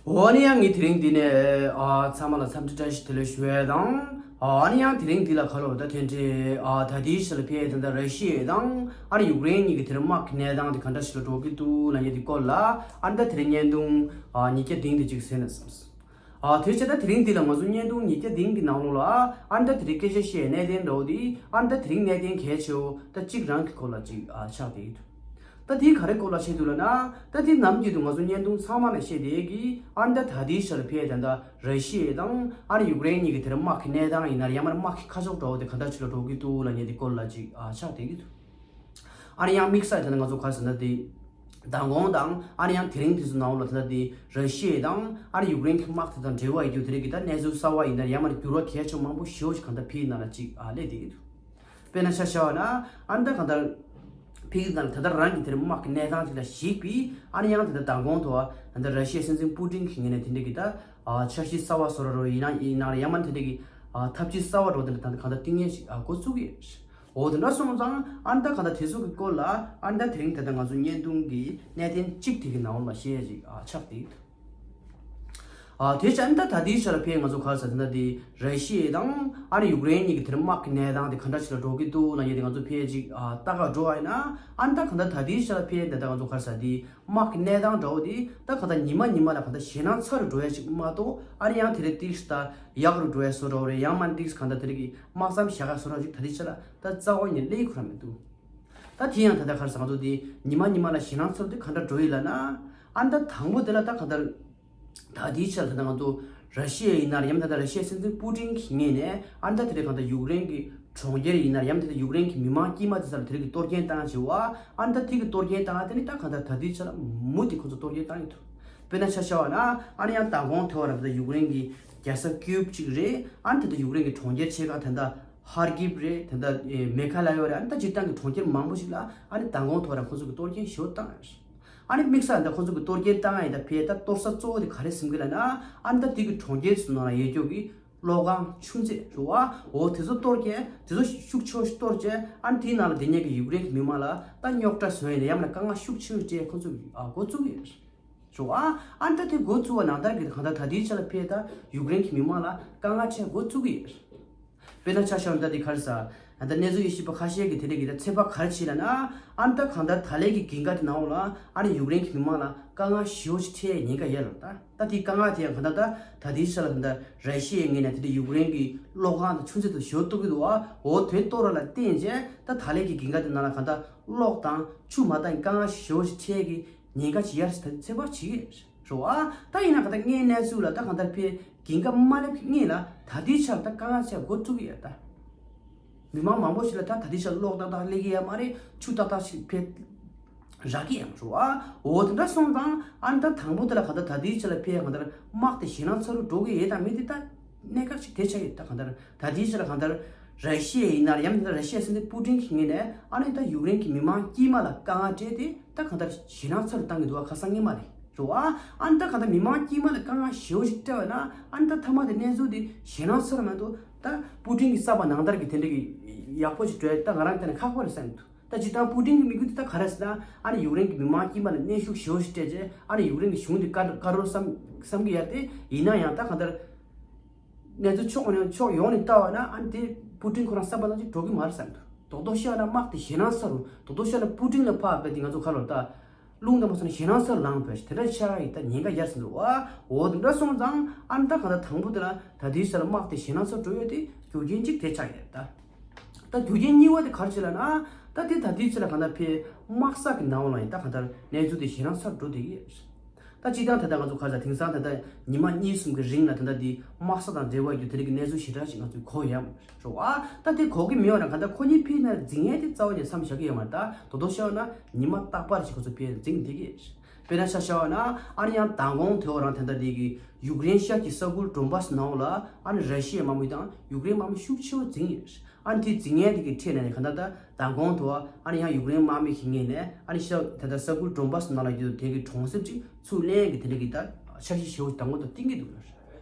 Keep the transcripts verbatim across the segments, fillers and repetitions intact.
འོ་ནི་ཡང་ངས་དེ་རིང་འདི་ནས་ཨ་ཚང་མ་ལ་འཚམས་འདྲི་བཀྲ་ཤིས་བདེ་ལེགས་ཞུ་ཡས་དང་། ཨ་ནི་ཡང་དེ་རིང་འདི་ལ་ག་ལོར་ད་དེ་འདྲའི་ཨ་ད་ལྟའི་ཆ་ལ་ཕེ་ད་ལྟ་ར་ཤི་ཡ་དང་ཨ་ནི་ཡུཀ་རེན་གཉིས་ཀྱི་དེ་རིང་དམག་གི་གནས་སྟངས་དེ་ག་འདྲ་ཞིག་ལ་འགྲོ་གི་འདུག་ལབ་མཁན་དེ་སྐོར་ལ་ཨ་ནི་ད་དེ་རིང་བརྙན་ཐུང་ཨ་ཉིས་བརྒྱ་ལྡིང་དེ་ཅིག་གཟིགས་ན་བསམས། ཨ་དེ་བྱས་ད་དེ་རིང་འདི་ལ་ང་ཚོ་བརྙན་ཐུང་ཉིས་བརྒྱ་ལྡིང་གི་ནང་ལོགས་ལ་ཨ་ནི་ད་དེ་རིང་སྐད་ཆ་བཤད་གནད་དོན་འདྲ་བོ་དེ་ཨ་ནི་ད་དེ་རིང་གནད་དོན་གལ་ཆེ་བོ་ད་གཅིག་རང་གི་སྐོར་ལ་ཅིག་ཨ་ཆགས་བསྡད་ཀྱི་འདུག་ད་དེ་ག་རེ་སྐོར་ལ་བཤད་འདུག་ལབ་ན། ད་དེ་ནམ་རྒྱུན་དུ་ང་ཚོ་བརྙན་ཐུང་ཚང་མ་ལ་བཤད་བསྡད་ཀྱི་ཨ་ནི་ད་ད་ལྟའི་ཆ་ལ་ཕེ་ད་ལྟ་ར་ཤི་ཡ་དང་ཨ་ནི་ཡུཀ་རེན་གཉིས་ཀྱི་དེ་རིང་དམག་གི་གནས་སྟངས་ཡིན་ན་ཡང་མ་དམག་གི་ཁ་ཕྱོགས་འདྲ་བོ་དེ་ག་འདྲ་ཅིག་ལ་འགྲོ་གི་འདུག་ལབ་མཁན་དེ་སྐོར་ལ་ཅིག་ཨ་ཆགས་བསྡད་ཀྱི་འདུག་ཨ་ནི་ཡང་དམིགས་བསལ་དེ་ནི་ང་ཚོ་ག་རེ་ཟེར་ན་དེ། མདང་དགོང་དང་ཨ་ནི་ཡང་དེ་རིང་དེ་ཚོ་ནང་ལ་དེ་ལྟ་དེ་ར་ཤི་ཡ་དང་ཨ་ནི་ཡུཀ་རེན་གྱི་དམག་དེ་དང་འབྲེལ་བ་ཡོད་རྒྱུ་དེ་རིགས་ཀྱི་ད་གནས་ཚུལ་གསར་བ་ཡིན་ན་ཡང་མ་འགྱུར་བ་གལ་ཆེན་མང་པོ་ཞེ་པོ་ཅིག་གང་ལྟར་ཕི་གི་ནང་ལ་ཅིག་ཨ་སླེབས་བསྡད་ཀྱི་འདུག་དཔེར་ན་ཆ་བཞག་པ་ན་ཨ་ནི་ད་གང་ལྟར་ཕི་གི་ནང་ལ་ད་ལྟ་རང་གི་དེ་རིང་དམག་གི་གནས་སྟངས་དེ་ལ་གཞིགས་པའི་ཨ་ནི་ཡང་དེ་ལྟ་མདང་དགོང་དུ་ཨ་ད་ལྟ་ར་ཤི་ཡའི་སྲིད་འཛིན་པུ་ཏིན་གྱི་ངོས་ནས་དེ་འདྲ་གི་ད་ཨ་འཆར་གཞི་གསར་བ་བཟོ་ར་རོ་ཡིན་ན་ཡིན་ན་ཡང་མ་དེ་འདྲ་གི་ཨ་ཐབས་ཇུས་གསར་བ་འགྲོ་དེ་འདྲ་ད་ལྟ་གང་ལྟར་བཏིང་ཡས་ཤིག་ཨ་འགོ་བཙུགས་ཀྱི་ཡོད། འོ་དེ་འདྲ་སོང་ཙང་ཨ་ནི་ད་གང་ལྟར་དེ་ཚོ་གི་སྐོར་ལ་ཨ་ནི་ད་དེ་རིང་ད་ལྟ་ང་ཚོ་བརྙན་ཐུང་གི་གནད་དོན་གཅིག་དེ་གི་ནང་ལ་བཤད་ཡ་ཅིག་ཨ་ཆགས་བསྡད་ཡོད། ཨ་དེ་བྱས་ཨ་ནི་ད་ད་ལྟའི་ཆ་ལ་ཕེ་ང་ཚོ་ག་རེ་ཟེར་ན་དེ་ར་ཤི་ཡ་དང་ཨ་ནི་ཡུཀ་རེན་གཉིས་ཀྱི་དེ་རིང་དམག་གི་གནས་སྟངས་དེ་ག་འདྲ་ཞིག་ལ་འགྲོ་གི་འདུག་ལབ་ཡ་དེ་ང་ཚོ་ཕེ་ཅིག་ཨ་ལྟ་ག་འགྲོ་བ་ཡིན་ན་ཨ་ནི་ད་གང་ལྟར་ད་ལྟའི་ཆ་ལ་ཕེ་ད་ལྟ་ང་ཚོ་ག་རེ་ཟེར་དེ་དམག་གི་གནས་སྟངས་འདྲ་བོ་དེ་ད་གང་ལྟར་ཉི་མ་ཉི་མ་ལ་གང་ལྟར་ཞེད་སྣང་ཚ་རུ་འགྲོ་ཡ་ཅིག་མ་གཏོགས་ཨ་ནི་ཡང་དེ་རིང་ཏིག་ད་ཡག་རུ་འགྲོ་ཡ་བཟོ་འདྲ་བོ་རེད། ཡང་མ་ཏིག་གང་ལྟར་དེ་རིང་གི་དམག་མཚམས་བཞག་ག་བཟོ་འདྲ་ཅིག་ད་ལྟའི་ཆ་ལ་ད་རྩ་བ་ཉིད་སླེབས་ཁོ་རང་མི་འདུག་ད་དེ་ཡང་ད་ལྟ་ག་རེ་ཟེར་ང་ཚོ་དེ་ཉི་མ་ཉི་མ་ལ་ཞེད་སྣང་ཚ་རུ་དེ་གང་འདྲ་འགྲོ་ཡི་ལབ་ན། ཨ་ནི་ད་དང་པོ་དེ་ལ་ད་གང་ལྟར་ད་དེའི་ཆ་ལ་ད་ལྟ་ང་ཚོ་ར་ཤི་ཡ་ཡིན་ན་རེད། ཡང་ད་ལྟ་ར་ཤི་ཡའི་སྲིད་འཛིན་པུ་ཏིན་གྱི་ངོས་ནས་ཨ་ནི་ད་དེ་རིང་གང་ལྟར་ཡུཀ་རེན་གྱི་གྲོང་ཁྱེར་ཡིན་ན་ཡང་ད་ལྟ་ཡུཀ་རེན་གྱི་མི་མང་དཀྱུས་མ་དེ་ཚོ་ལ་དེ་རིང་གི་གཏོར་སྐྱོན་བཏང་བྱས་པ། ཨ་ནི་ད་དེ་གི་གཏོར་སྐྱོན་བཏང་དེ་ནི་ད་གང་ལྟར་ད་ལྟའི་ཆ་ལ་མུ་མཐུད་ཁོ་ཚོ་གཏོར་སྐྱོན་བཏང་ཡི་འདུག་དཔེར་ན་ཆ་བཞག་པ་ན་ཨ་ནི་ཡང་མདང་དགོང་དེ་བ་ར་ད་ལྟ་ཡུཀ་རེན་གྱི་རྒྱལ་ས་ཀིའུབ་ཅིག་རེད། ཨ་ནི་ད་ལྟ་ཡུཀ་རེན་གྱི་གྲོང་ཁྱེར་ཆེ་ཁག་ད་ལྟ་ཧར་ཀིབ་རེད། ད་ལྟ་མེ་ཁ་ལ་ཡོ་རེད། ཨ་ནི་ད་སྤྱིར་བཏང་གི་གྲོང་ཁྱེར་མང་པོ་ཞིག་ལ་ཨ་ནི་མདང་དགོང་དེ་བ་ར་ཁོ་ཚོ་གི་གཏོར་སྐྱོན་ཞེ་པོ་བཏང་ཡོད་རེད། ཨ་ནི་དམིགས་བསལ་ད་གོང་ཚོ་གི་གཏོར་སྐྱོན་བཏང་ཡ་ཡིན་ད་ཕེ་ད་གཏོར་ས་གཙོ་བོ་དེ་ག་རེ་ཟིན་གི་ལབ་ན། ཨ་ནི་ད་དེ་གི་གྲོང་ཁྱེར་སུ་ནང་ལ་ཡོད་རྒྱུ་གི་གློག་ཁང་ཆུ་ཚད་རུ་བ། འོ་དེ་ཚོ་གཏོར་སྐྱོན་དེ་ཚོ་ཤུགས་ཆེ་བོ་ཞིག་གཏོར་བྱས། ཨ་ནི་དེའི་ནང་ལ་དེ་ཉིད་ཀྱི་ཡུཀ་རེན་གྱི་མི་མང་ལ་ད་རྙོག་དྲ་བཟོ་ཡ་ཡིན་ན་ཡང་མིན་ན་དཀའ་ངལ་ཤུགས་ཆེ་བོ་སྤྲད་ཁོ་ཚོ་གི་ཨ་འགོ་བཙུགས་ཡོད་རུ་བ། ཨ་ནི་ད་དེ་འགོ་བཙུགས་པ་ནང་ལྟར་གི་གང་ལྟར་ད་ལྟའི་ཆ་ལ་ཕེ་ད་ཡུཀ་རེན་གྱི་མི་མང་ལ་དཀའ་ངལ་འཕྲད་འགོ་བཙུགས་ཀྱི་ཡོད་རུ། དཔེར་ན་ཆ་བཞག་ན་ད་དེ་ག་རེ་ཟ། ད་ལྟ་གནས་ཚུལ་དབྱེ་ཞིབ་པ་ཁ་ཤས་ཀྱིས་དེ་འདྲ་གི་ད་ཚོད་དཔག་ག་རེ་བྱས་ལབ་ན། ཨ་ནི་ད་གང་ལྟར་ད་ལན་གྱི་གྱིས་ཁ་དེ་ནང་ལ་ཨ་ནི་ཡུཀ་རེན་གྱི་མི་མང་ལ་དཀའ་ངལ་ཞེ་པོ་ཞིག་འཕྲད་ཉེན་ཁ་ཡོད་རེད། ད་ད་དེའི་དཀའ་ངལ་དེ་ཡང་གང་ལྟར་ད་ད་ལྟའི་ཆ་ལ་ད་ལྟ་ར་ཤི་ཡའི་ངོས་ནས་དེ་འདྲ་ཡུཀ་རེན་གྱི་གློག་ཁང་དང་ཆུ་ཚད་དེ་ཞེ་པོ་གཏོར་གྱི་འདུག་བ། འོ་དེ་གཏོར་བ་ལ་བརྟེན་བྱས་ད་ད་ལན་གྱི་གྱིས་ཁ་དེ་ནང་ལ་གང་ལྟར་གློག་དང་ཆུ་མ་བཏང་དཀའ་ངལ་ཞེ་པོ་ཞིག་འཕྲད་ཀྱི་ཉེན་ཁ་ཅིག་ཡོད་རེད་ཟེར་ད་ཚོད་དཔག་བྱེད་ཀྱི་ཡོད་རེད། རེད་བ། ད་ཡིན་ན་ག་ད་སྔའི་གནས་ཚུལ་ལ་ད་གང་ལྟར་ཕེ་གྱིས་ཁ་མ་སླེབས་ཀྱི་སྔོན་ལ་ད་ལྟའི་ཆར་ད་དཀའ་ངལ་ཆེ་འགོ་བཙུགས་ཀྱི་ཡོད་ད། མི་མང་མང་པོ་ཞིག་ལ་ད་ད་ལྟའི་ཆར་གློག་ཏག་ཏག་སླེབས་ཀྱི་ཡོད་མ་རེད། ཆུ་ཏག་ཏག་ཞིག་ཕེ་རག་གི་ཡོད་མ་རེད་བ། འོ་དེ་འདྲ་སོང་ཙང་ཨ་ནི་ད་དང་པོ་དེ་ལ་ག་ད་ད་ལྟའི་ཆར་ལ་ཕེ་གང་ལྟར་དམག་དེ་ཞེད་སྣང་ཚ་རུ་འགྲོ་གི་ཡོད་དང་མེད་དེ་ད་གནད་འགག་ཅིག་དེ་ཆགས་ཡོད། ད་གང་ལྟར་ད་ལྟའི་ཆར་ལ་གང་ལྟར་ར་ཤི་ཡ་ཡིན་ན་ཡང་ད་ར་ཤི་ཡའི་སྲིད་འཛིན་པུ་ཏིན་གྱི་ངོས་ནས་ཨ་ནི་ད་ཡུཀ་རེན་གྱི་མི་མང་དཀྱུས་མ་ལ་དཀའ་ངལ་སྤྲད་དེ་ད་གང་ལྟར་ཞེད་སྣང་ཚ་རུ་བཏང་གི་འདུག་བ། ཁ་སང་ཉིན་མ་རེད། རེད་བ། ཨ་ནི་ད་གང་ལྟར་མི་མང་དཀྱུས་མ་ལ་དཀའ་ངལ་ཞེ་པོ་ཞིག་སྤྲད་པ་ན་ཨ་ནི་ད་མཐའ་མ་དེ་གནས་ཚུལ་དེ་ཞེད་སྣང་ཚ་རུ་མ་གཏོགས་ད་པུ་ཏིན་གྱིས་བསམ་པ་ནང་ལྟར་གྱི་དེ་འདྲ་གི་ཡག་པོ་ཞིག་འགྲོ་ཡ་ད་ང་རང་ལྟ་ན་ཁག་པོ་རེད་བསམ་གྱི་འདུག་ད་སྤྱིར་བཏང་པུ་ཏིན་གྱི་དམིགས་ཡུལ་དེ་ད་ག་རེ་ཟེར་ན་ཨ་ནི་ཡུཀ་རེན་གྱི་མི་མང་དཀྱུས་མ་ལ་གནོན་ཤུགས་ཞེ་པོ་ཞིག་སྤྲད་རྗེས་ཨ་ནི་ཡུཀ་རེན་གྱི་གཞུང་དེ་བཀག་བཀག་རོགས་བསམ་བསམ་གྱི་ཡ་དེ་ཡིན་ན་ཡང་ད་གང་ལྟར་གནས་ཚུལ་ཕྱོགས་ནས་ཕྱོགས་ཡོངས་ནས་ལྟ་བ་ན་ཨ་ནི་དེ་པུ་ཏིན་ཁོ་རང་བསམ་པ་ནང་བཞིན་འགྲོ་གི་མ་རེད་བསམ་གྱི་འདུག་རྡོག་རྡོག་བཤད་པ་ན་དམག་དེ་ཞེད་སྣང་ཚ་རུ་རྡོག་རྡོག་བཤད་ན་པུ་ཏིན་ལ་ཕར་བས་དེ་ང་ཚོ་ཁ་ལོ་ད། རླུང་དང་མ་སོང་ན་ཞེད་སྣང་ཚ་རུ་ལངས་པའི་དེ་འདྲ་ཆགས་ཡིན་ད་ཉེན་ཁ་ཡར་སོང་འདུག་བ། འོ་དེ་འདྲ་སོང་ཙང་ཨ་ནི་ད་གང་ལྟར་དང་པོ་དེ་ལ་ད་ལྟའི་ཆ་ལ་དམག་དེ་ཞེད་སྣང་ཚ་རུ་འགྲོ་ཡོད་དེ་རྒྱུ་རྐྱེན་གཅིག་དེ་ཆགས་ཡོད་ད། ད་རྒྱུ་རྐྱེན་གཉིས་པ་དེ་ག་རེ་བྱས་ལབ་ན་ད་དེ་ད་ལྟའི་ཆ་ལ་གང་ལྟར་ཕེ་དམག་ས་གི་ནང་ལ་ཡིན་ད་གང་ལྟར་གནས་ཚུལ་དེ་ཞེད་སྣང་ཚ་རུ་འགྲོ་བསྡད་ཀྱི་ཡོད། ད་སྤྱིར་བཏང་ད་ལྟ་ང་ཚོ་ག་རེ་ཟ་དེང་སང་ད་ལྟ་ཉི་མ་གཉིས་གསུམ་གི་རིང་ལ་ད་ལྟ་འདི་དམག་ས་དང་འབྲེལ་བ་ཡོད་དེ་རིགས་ཀྱི་གནས་ཚུལ་ཞེ་དྲག་ཅིག་ང་ཚོས་གོ་ཡོད་མ་རེད་བ། ད་དེ་གོ་གི་མེད་པ་ན་ག་ད་ཁོ་གཉིས་ཕི་ན་འཛིང་ཡས་དེ་རྩ་བ་ནས་མཚམས་བཞག་གི་ཡོད་མ་རེད། ད་དོ་དོ་བཤད་ན་ཉི་མ་རྟག་པར་ཞིག་ཁོ་ཚོ་ཕི་འཛིང་བསྡད་ཀྱི་ཡོད། དཔེར་ན་ཆ་བཞག་ན་ཨ་ནི་ཡང་མདང་དགོང་དེ་བ་རང་ད་ལྟ་འདི་གི་ཡུཀ་རེན་ཤར་གྱི་ས་ཁུལ་ཌོན་བཱ་སི་ནང་ལ་ཨ་ནི་ར་ཤི་ཡའི་དམག་མི་དང་ཡུཀ་རེན་དམག་མི་ཤུགས་ཆེ་བོ་འཛིང་ཡོད། ཨ་ནི་དེ་འཛིང་ཡས་དེ་གི་ཁྲོད་ནས་ནི་ག་ད་ད་མདང་དགོང་དུ་ཨ་ནི་ཡང་ཡུཀ་རེན་དམག་མི་གི་ངོས་ནས་ཨ་ནི་ཤ་ད་ད་ས་ཁུལ་ཌོན་བཱ་སི་ནང་ལ་ཡོད་དེ་གི་གྲོང་གསེབ་ཅིག་ཚུར་ལེན་གི་དེ་འདྲ་གི་ད་འཆར་གཞི་ཞེ་པོ་དང་པོ་དང་བཏིང་གི་འདུག་ལ།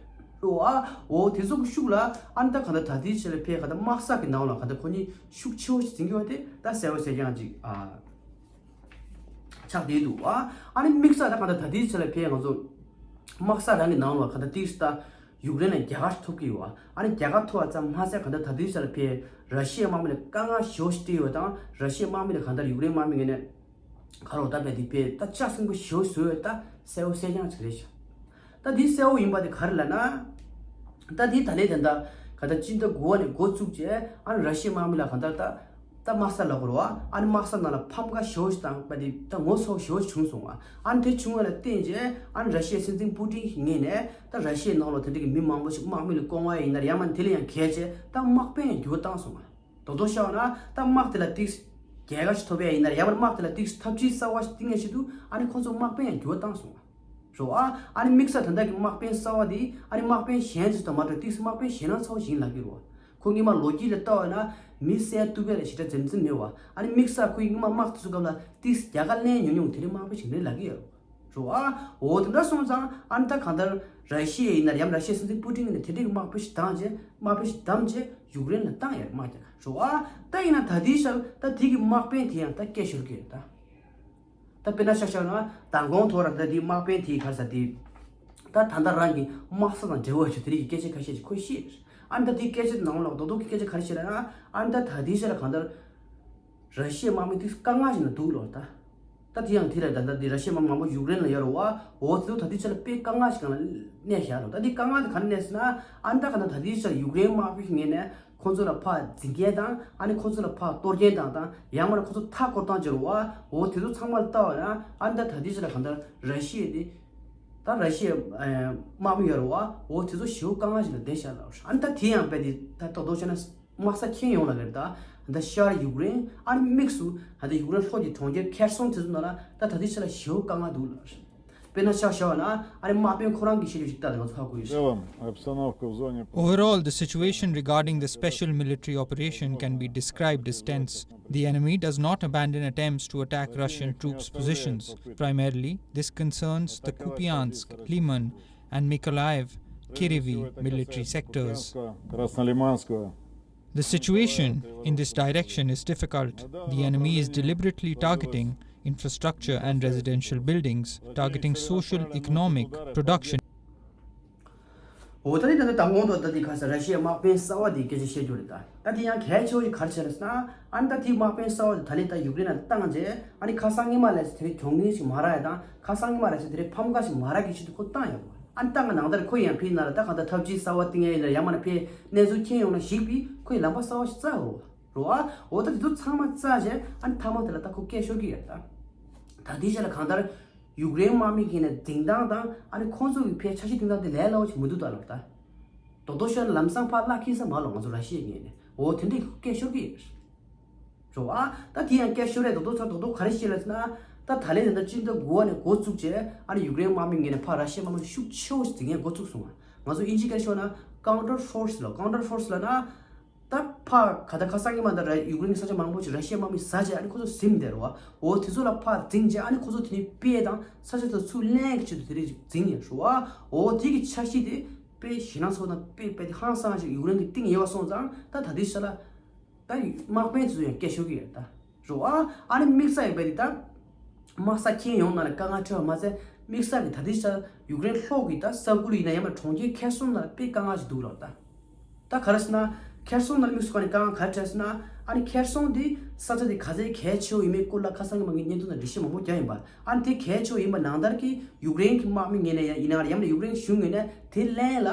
རོ་ཨ་འོ་དེ་ཚོ་གི་ཤུགས་ལ་ཨ་ནི་ད་ག་ད་ད་དེའི་ཆེད་ལ་ཕེ་ག་ད་དམག་ས་གི་ནང་ལ་ག་ད་ཁོ་གཉིས་ཤུགས་ཆེ་བོ་ཞིག་འཛིང་གི་ཡོད་དེ་ད་གསལ་བོ་གསལ་རྐྱང་ཅིག་ཨ་ཆགས་བསྡད་འདུག་ཨ། ཨ་ནི་དམིགས་བསལ་ད་ག་ད་ད་དེའི་ཆེད་ལ་ཕེ་ང་ཚོ་ དམག་ས་རང་གི་ནང་ལ་ག་ད་ཏིག་ས་ད་ཡུཀ་རེན་ལ་རྒྱལ་ཁ་ཐོབ་ཀྱི་ཡོད། ཨ་ནི་རྒྱལ་ཁ་ཐོབ་པ་ཙམ་མ་ཟད་ག་ད་ད་ཏིག་ས་ལ་ཕེ་ར་ཤི་ཡའི་དམག་མི་ལ་དཀའ་ངལ་ཞེ་པོ་ཞིག་སྤྲད་ཡོད་དང་ར་ཤི་ཡའི་དམག་མི་ལ་ག་ད་ཡུཀ་རེན་དམག་མི་ངོས་ནས་ག་རོ་ད་ཕེ་དེ་ཕེ་ད་ལྕགས་སྲིན་པོ་ཞེ་པོ་བཟོས་ཡོད། ད་གསལ་པོ་གསལ་རྐྱང་ཅིག་རེད་ཤག་ད་དེ་གསལ་པོ་ཡིན་པ་དེ་ག་རེ་ལབ་ན། ད་དེ་ད་ལན་དེ་འདྲ་ག་ད་སྤྱི་ཟླ་དགུ་པ་ནས་འགོ་བཙུགས་རྗེས་ཨ་ནི་ར་ཤི་ཡའི་དམག་མི་ལ་ག་ད་ད་ད་དམག་ས་ལ་གོ་རོ་ཨ་ནི་དམག་ས་ནང་ལ་ཕམ་ཁ་ཞེ་པོ་ཞིག་དང་པ་དེ་ད་ངོ་ཚ་ཞེ་པོ་ཞིག་བྱུང་སོང་བ། ཨ་ནི་དེ་བྱུང་བ་ལ་བརྟེན་རྗེས་ཨ་ནི་ར་ཤི་ཡའི་སྲིད་འཛིན་པུ་ཏིན་གྱི་ངོས་ནས་ད་ར་ཤི་ཡའི་ནང་ལ་དེ་འདྲ་གི་མི་མང་པོ་ཞིག་དམག་མི་ལ་བཀོལ་བ་ཡིན་ན་ཡང་མ་དེ་ལ་ཡང་གལ་ཆེ་ད་དམག་དཔོན་ཡང་འགྱུར་བ་བཏང་སོང་བ། རྡོག་རྡོག་བཤད་པ་ན་ད་དམག་དེ་ལ་ཏིག་རྒྱལ་ཁ་ཞིག་ཐོབ་ཡ་ཡིན་ན་ཡང་དམག་དེ་ལ་ཏིག་ཐབས་ཇུས་གསར་བ་ཞིག་བཏིང་ཡ་ཆེད་དུ་ཨ་ནི་ཁོང་ཚོ་དམག་དཔོན་ཡང་འགྱུར་བ་བཏང་སོང་བ། རོ་ཨ། ཨ་ནི་དམིགས་བསལ་ད་ལྟ་གི་དམག་དཔོན་གསར་བ་དེ་ཨ་ནི་དམག་དཔོན་གཞན་ཚོ་དང་མ་འདྲ་ཏིག་དམག་དཔོན་ཞེད་སྣང་ཚ་བོ་ཞིག་ལབ་ཀྱི་རོ། ཁོ་སྔོན་མ་ལོ་རྒྱུས་ལ་ལྟ་བ་ན་མི་བསད་གཏུབ་པ་ལ་ཞེ་དྲག་འཛེམ་འཛེམ་མེད་བ། ཨ་ནི་དམིགས་བསལ་ཁོའི་སྔོན་མ་དམག་དེ་ཚོ་སྐབས་ལ་ཏིག་རྒྱལ་ཁ་ལེན་མྱོང་མྱོང་དེ་རིང་དམག་དཔོན་ཞིག་རེད་ལབ་ཀྱི་ཡོད། རོ་ཨ། འོ་དེ་འདྲ་སོང་ཙང་ཨ་ནི་ད་གང་ལྟར་ར་ཤི་ཡ་ཡིན་ན་ཡང་ར་ཤི་ཡའི་སྲིད་འཛིན་པུ་ཏིན་གྱིས་དེ་འདྲའི་དམག་དཔོན་ཞིག་བདམས་རྗེས་དམག་དཔོན་ཞིག་བདམས་རྗེས་ཡུཀ་རེན་ལ་བཏང་ཡོད་དམག་རྒྱག་རོ་ཨ། ད་ཡིན་ན་ད་ལྟའི་ཆར་ད་དེ་གི་དམག་དཔོན་དེ་ཡང་ད་སྐད་ཤོར་གྱི་ཡོད་ད། ད་དཔེར་ན་ཆ་བཞག་ན་མདང་དགོང་ཐོག་ར་ད་དེ་དམག་དཔོན་དེའི་ག་རེ་ཟེར་དེ། ད་ད་ལྟ་རང་གི་དམག་ས་དང་འབྲེལ་བ་ཡོད་ཆོག་དེ་རིགས་ཀྱི་སྐད་ཆ་ཁ་ཤས་ཅིག་ཁོས་བཤད། ཨ་ནི་ད་དེའི་སྐད་ཆ་ནང་ལོགས་རྡོག་རྡོག་གི་སྐད་ཆ་ག་རེ་བཤད་ལབ་ན། ཨ་ནི་ད་ད་ལྟའི་ཆར་ལ་གང་ལྟར་ར་ཤི་ཡའི་དམག་མི་དེ་དཀའ་ངལ་ཞིག་ན་འདུག་ལོ་ད། ད་དེ་ཡང་དེ་ར་ད་ད་དེ་ར་ཤི་ཡའི་དམག་མི་མང་པོ་ཡུཀ་རེན་ལ་ཡོད་རེད་བ། འོ་དེ་ཚོ་ད་ལྟའི་ཆར་ལ་དཔེ་དཀའ་ངལ་ཞིག་སྒང་ལ་གནས་བཞག་ལོ། ད་དེ་དཀའ་ངལ་དེ་ག་ནས་གནས་ཟེར་ན། ཨ་ནི་ད་ག་ན་ད་ལྟའི་ཆར་ཡུཀ་རེན་དམག་དཔོན་ངོས་ནས་ཁོང་ཚོ་ལ་ཕར་འཛིང་མཁན་དང་ཨ་ནི་ཁོང་ཚོ་ལ་ཕར་གཏོར་མཁན་དང་དང་ཡང་མིན་ན་ཁོང་ཚོ་མཐའ་སྐོར་བཏང་བྱས་རེད་བ། འོ་དེ་ཚོ་ཚང་མ་ལ་ལྟ་བ་ན་ཨ་ནི་ད་ད་ལྟའི་ཆར་ལ་གང་ལྟར་ར་ཤི་ཡ་དེ་ད་ར་ཤི་ཡའི་དམག་མི་ཡོད་རེད་བ། འོ་དེ་ཚོ་ཞེ་པོ་དཀའ་ངལ་ཞིག་ལ་བསྡད་བཞག་ལ། ཨ་ནི་ད་དེ་ཡང་དཔེ་དེ་ད་རྡོག་རྡོག་བཤད་ན་དམག་ས་ཁྱོན་ཡོངས་ལ་རེད་ད། ད་ཤར་ཡུཀ་རེན་ཨ་ནི་དམིགས་སུ་ད་ལྟ་ཡུཀ་རེན་ལྷོ་གི་གྲོང་ཁྱེར་ཁེར་སོང་དེ་ཚོ་ནང་ལ་ད་ད་ལྟའི་ཆར་ལ་ཞེ་པོ་དཀའ་ངལ་འདུག་ལ། དཔེར་ན་ཆ་བཞག་ན་ཨ་ནི་དམག་དཔོན་ཁོ་རང་གི་བཤད་རྒྱུ་ཞིག་ལྟ་དང་ང་ཚོ་ཧ་གོ་ཡོད་ཤག Overall, the situation regarding the special military operation can be described as tense. The enemy does not abandon attempts to attack Russian troops' positions. Primarily, this concerns the Kupiansk, Liman, and Mykolaiv, Kryvyi military sectors. The situation in this direction is difficult. The enemy is deliberately targeting infrastructure and residential buildings, targeting social economic production. འོ་ད་ནི་ད་ལྟ་དང་གོང་དུ་ད་ལྟའི་ཁ་སང་ར་ཤི་ཡའི་དམག་དཔོན་གསར་བ་དེའི་སྐད་ཆ་བཤད་རྒྱུ་རེད་ད། ད་དེ་ཡང་གལ་ཆེ་བ་ཞིག་ག་རེ་བྱས་རེད་ཟེར་ན། ཨ་ནི་ད་དེའི་དམག་དཔོན་གསར་བ་དེ་ད་ལྟའི་ད་ཡུཀ་རེན་ལ་བཏང་རྗེས་ཨ་ནི་ཁ་སང་སྔོན་མ་ལས་དེ་རིང་གྱོང་གུན་ཞིག་མ་རག་ཡ་དང་ཁ་སང་སྔོན་མ་ལས་དེ་རིང་ཕམ་ཁ་ཞིག་མ་རག་གི་ཆེད་དུ་ཁོ་བཏང་ཡོད་པ། ཨ་ནི་ད་ང་ནང་ལྟར་ཁོ་ཡང་ཕི་ནང་ལ་ད་གང་ལྟར་ཐབས་ཇུས་གསར་བ་བཏིང་ཡ་ཡིན་ན་ཡང་མིན་ན་ཕི་གནས་ཚུལ་ཁྱོན་ཡོངས་ལ་ཞིག་པའི་ཁོའི་ལམ་པ་གསར་བ་ཞིག་བཙལ་འོ་རོ་ཨ། འོ་ད་དེ་ཚོ་ཚང་མ་བཙལ་རྗེས་ཨ་ནི་མཐའ་མ་དེ་ལ་ད་ཁོ་སྐད་ཤོར་གི་ཡོད་ད། ད་དེའི་ཆ་ལ་གང་ལྟར་ཡུཀ་རེན་དམག་མི་གི་ནས་འཛིང་སྟངས་དང་ཨ་ནི་ཁོང་ཚོ་གི་ཕའི་འཆར་གཞི་བཏིང་སྟངས་དེ་ལས་སླ་བོ་ཞིག་མི་འདུག་ད་ལབ་ད། རྡོག་རྡོག་ཤོད་ན་ལམ་སང་ཕར་བརླག་ཁེལ་ས་མ་ལོ་ང་ཚོ་ར་ཤི་ཡའི་ངོས་ནས་འོ་དེ་འདྲའི་སྐད་ཤོར་གི་ཡོད། རོ་ཨ། ད་དེ་ཡང་སྐད་ཤོར་རེད་རྡོག་རྡོག་ཚར་རྡོག་རྡོག་ག་རེ་བཤད་ལབ་ཟེར་ན། ད་ད་ལན་དེ་འདྲ་སྤྱི་ཟླ་དགུ་པ་ནས་འགོ་བཙུགས་རྗེས་ཨ་ནི་ཡུཀ་རེན་དམག་མི་ངོས་ནས་ཕར་ར་ཤི་ཡའི་དམག་མི་ཤུགས་ཆེ་བོ་ཞིག་འཛིང་མཁན་འགོ་བཙུགས་སོང་བ། ང་ཚོ་དབྱིན་ཇིའི་སྐད་ཤོད་ན་counter force ལ་counter force ལབ་ན། ད་ཕ་ག་ད་ཁ་སང་གི་མ་ད་ར་ཡུཀ་རེན་གྱི་ས་ཆ་མང་པོ་ཞིག་ར་ཤི་ཡའི་དམག་མིས་ཟ་བྱས་ཨ་ནི་ཁོ་ཚོ་ཟིན་བསྡད་རེད་བ། འོ་དེ་ཚོ་ལ་ཕར་འཛིང་བྱས་ཨ་ནི་ཁོ་ཚོ་དེ་ནས་སྤེལ་དང་ས་ཆ་དེ་ཚུར་ལེན་གྱི་ཆེད་དུ་དེ་རིགས་འཛིང་ཡོད་རེད་བ། འོ་དེ་གི་འཆར་གཞི་དེ་དཔེ་ཞེད་སྣང་ཚ་བོ་དང་དཔེ་དཔེ་དེ་ཧང་སང་ཞིག་ཡུཀ་རེན་གྱིས་བཏིང་ཡོད་པ་སོང་ཙང་ད་ད་ལྟའི་ཆ་ལ་ད་དམག་དཔོན་དེ་ཚོ་ཡང་སྐད་ཤོར་གྱི་ཡོད་ད། རོ་ཨ། ཨ་ནི་དམིགས་བསལ་ཡིན་པ་རེད་ད། དམག་ས་ཁྱོན་ཡོངས་ནང་ལ་དཀའ་ངལ་འཕྲད་པ་མ་ཟད་དམིགས་བསལ་གྱི་ད་ལྟའི་ཆར་ཡུཀ་རེན་ལྷོ་གི་ད་ས་ཁུལ་ཡིན་ན་ཡང་མ་གྲོང་ཁྱེར་ཁེར་སོང་ནང་ལ་དཔེ་དཀའ་ངལ་ཞིག་འདུག་ལབ་ད། ད་ག་རེ་ཟེར་ན་ཁེར་སོང་ནང་ལ་དམིགས་སུ་བཀར་ནས་དཀའ་ངལ་ག་རེ་འཕྲད་ཟེར་ན། ཨ་ནི་ཁེར་སོང་འདི་ས་ཆ་འདི་ག་ཚད་གལ་ཆེ་བོ་ཡིན་མིན་སྐོར་ལ་ཁ་སང་གི་མ་གི་བརྙན་ཐུང་དང་འགྲེལ་བཤད་མང་པོ་རྒྱག་ཡིན་པ། ཨ་ནི་དེ་གལ་ཆེ་བོ་ཡིན་པ་ནང་ལྟར་གྱི་ཡུཀ་རེན་གྱི་དམག་མི་ངོས་ནས་ཡང་ཡིན་ན་ཡང་ན་ཡུཀ་རེན་གཞུང་ངོས་ནས་དེ་ལན་ལ།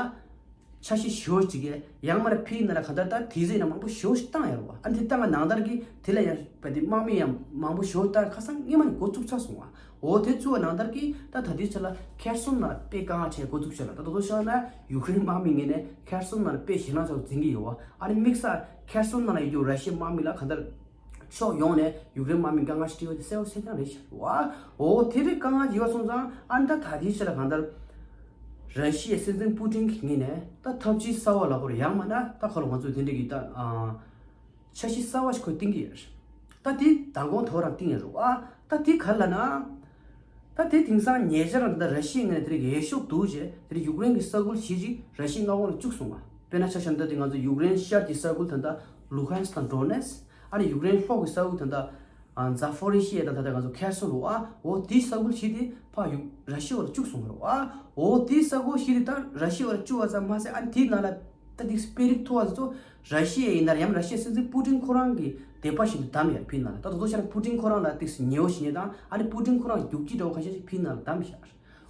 འཆར་གཞི་ཞེ་པོ་ཅིག་གིས་ཡང་མ་ར་ཕིའི་ནང་ལ་གང་ལྟར་ད་དེ་ཚོའི་ནང་མང་པོ་ཞེ་པོ་ཞིག་བཏང་ཡོད་རེད་བ། ཨ་ནི་དེ་བཏང་བ་ནང་ལྟར་གྱི་དེ་ལ་ཡང་བ་དེ་དམག་མི་ཡང་མང་པོ་ཞེ་པོ་བཏང་ཁ་སང་སྔོན་མ་ནས་འགོ་བཙུགས་ཚར་སོང་བ། འོ་དེ་བཙུགས་པ་ནང་ལྟར་གྱི་ད་ད་ལྟའི་ཆ་ལ་ཁེར་སོང་ནང་ལ་དཔེ་དཀའ་ངལ་ཆེ་འགོ་བཙུགས་ཤག་ལ། ད་དོ་དོ་ཤོད་ན་ཡུཀ་རེན་དམག་མི་ངོས་ནས་ཁེར་སོང་ནང་ལ་དཔེ་ཞེད་སྣང་ཆེ་བ་འཛིན་གྱི་ཡོད་བ། ཨ་ནི་དམིགས་བསལ་ཁེར་སོང་ནང་ལ་ཡོད་རྒྱུ་ར་ཤི་ཡའི་དམག་མི་ལ་གང་ལྟར། ཕྱོགས་ཡོངས་ནས་ཡུཀ་རེན་དམག་མི་དཀའ་ངལ་ཞིག་འཕྲད་ཡོད་དེ་གསལ་པོ་གསལ་རྐྱང་རེད་ཤག་བ། འོ་དེ་རིགས་དཀའ་ངལ་ཡོད་པ་སོང་ཙང་ཨ་ནི་ད་ད་ལྟའི་ཆ་ལ་གང་ལྟར་ར་ཤི་ཡའི་སྲིད་འཛིན་པུ་ཏིན་གྱི་ངོས་ནས་ད་ཐབས་ཇུས་གསར་བ་ལབ་དགོས་རེད། ཡང་མིན་ན་ད་ཁ་ལོ་ང་ཚོས་དེ་འདྲ་གི་ད་ཨ་འཆར་གཞི་གསར་བ་ཞིག་ཁོས་བཏིང་གི་ཡོད་རེད། ད་དེ་མདང་དགོང་དོ་རང་བཏིང་ཡོད་རེད་བ། ད་དེ་ག་རེ་ལབ་ན། ད་དེ་དེང་སང་ཉེ་ཆར་ད་ར་ཤི་ཡའི་ངོས་ནས་དེ་རིགས་འོས་ཤོག་བསྡུ་རྗེས་དེ་རིང་ཡུཀ་རེན་གྱི་ས་ཁུལ་བཞི་ཅིག་ར་ཤི་ཡའི་མངའ་ཁོངས་ལ་བཅུག་སོང་བ། དཔེར་ན་ཆ་བཞག་ན་ད་དེ་ང་ཚོ་ཡུཀ་རེན་ཤར་གྱི་ས་ཁུལ་ད་ལྟ་ལུ་ཧན་སི་དང་ཌོ་ནེ་སི། ཨ་ནི་ཡུཀ་རེན་ལྷོ་གི་ས་ཁུལ་ད་ལྟ་ ཨ་ཛ་ཕོ་རི་ཤི་ཡ་དང་ད་ལྟ་ང་ཚོ་ཁེར་སོན་རེད་བ། འོ་དེའི་ས་ཁུལ་བཞི་དེ་ཕར་ཡུ་ར་ཤི་ཡ་བར་བཅུག་སོང་རེད་བ། འོ་དེའི་ས་ཁུལ་བཞི་དེ་ད་ར་ཤི་ཡ་བར་བཅུག་པ་ཙམ་མ་ཟད་ཨ་ནི་དེའི་ནང་ལ་ད་དེ་དཔོན་རིགས་མཐོ་བ་ཚོ་ར་ཤི་ཡ་ཡིན་ན་ཡང་ར་ཤི་ཡའི་སྲིད་འཛིན་པུ་ཏིན་ཁོ་རང་གི་དད་པ་བཞིན་དུ་བདམས་ཡོད་ཕི་ནང་ལ། ད་དོ་དོ་བྱས་ན་པུ་ཏིན་ཁོ་རང་ལ་ཏིག་ཙམ་ཉེ་བོ་ཞིག་ཡིན་དང་ཨ་ནི་པུ་ཏིན་ཁོ་རང་རྒྱུག་ཁྱི་འདྲ་བོ་ཁ་ཤས་ཤིག་ཕི་ནང་ལ་བདམས་ཤག་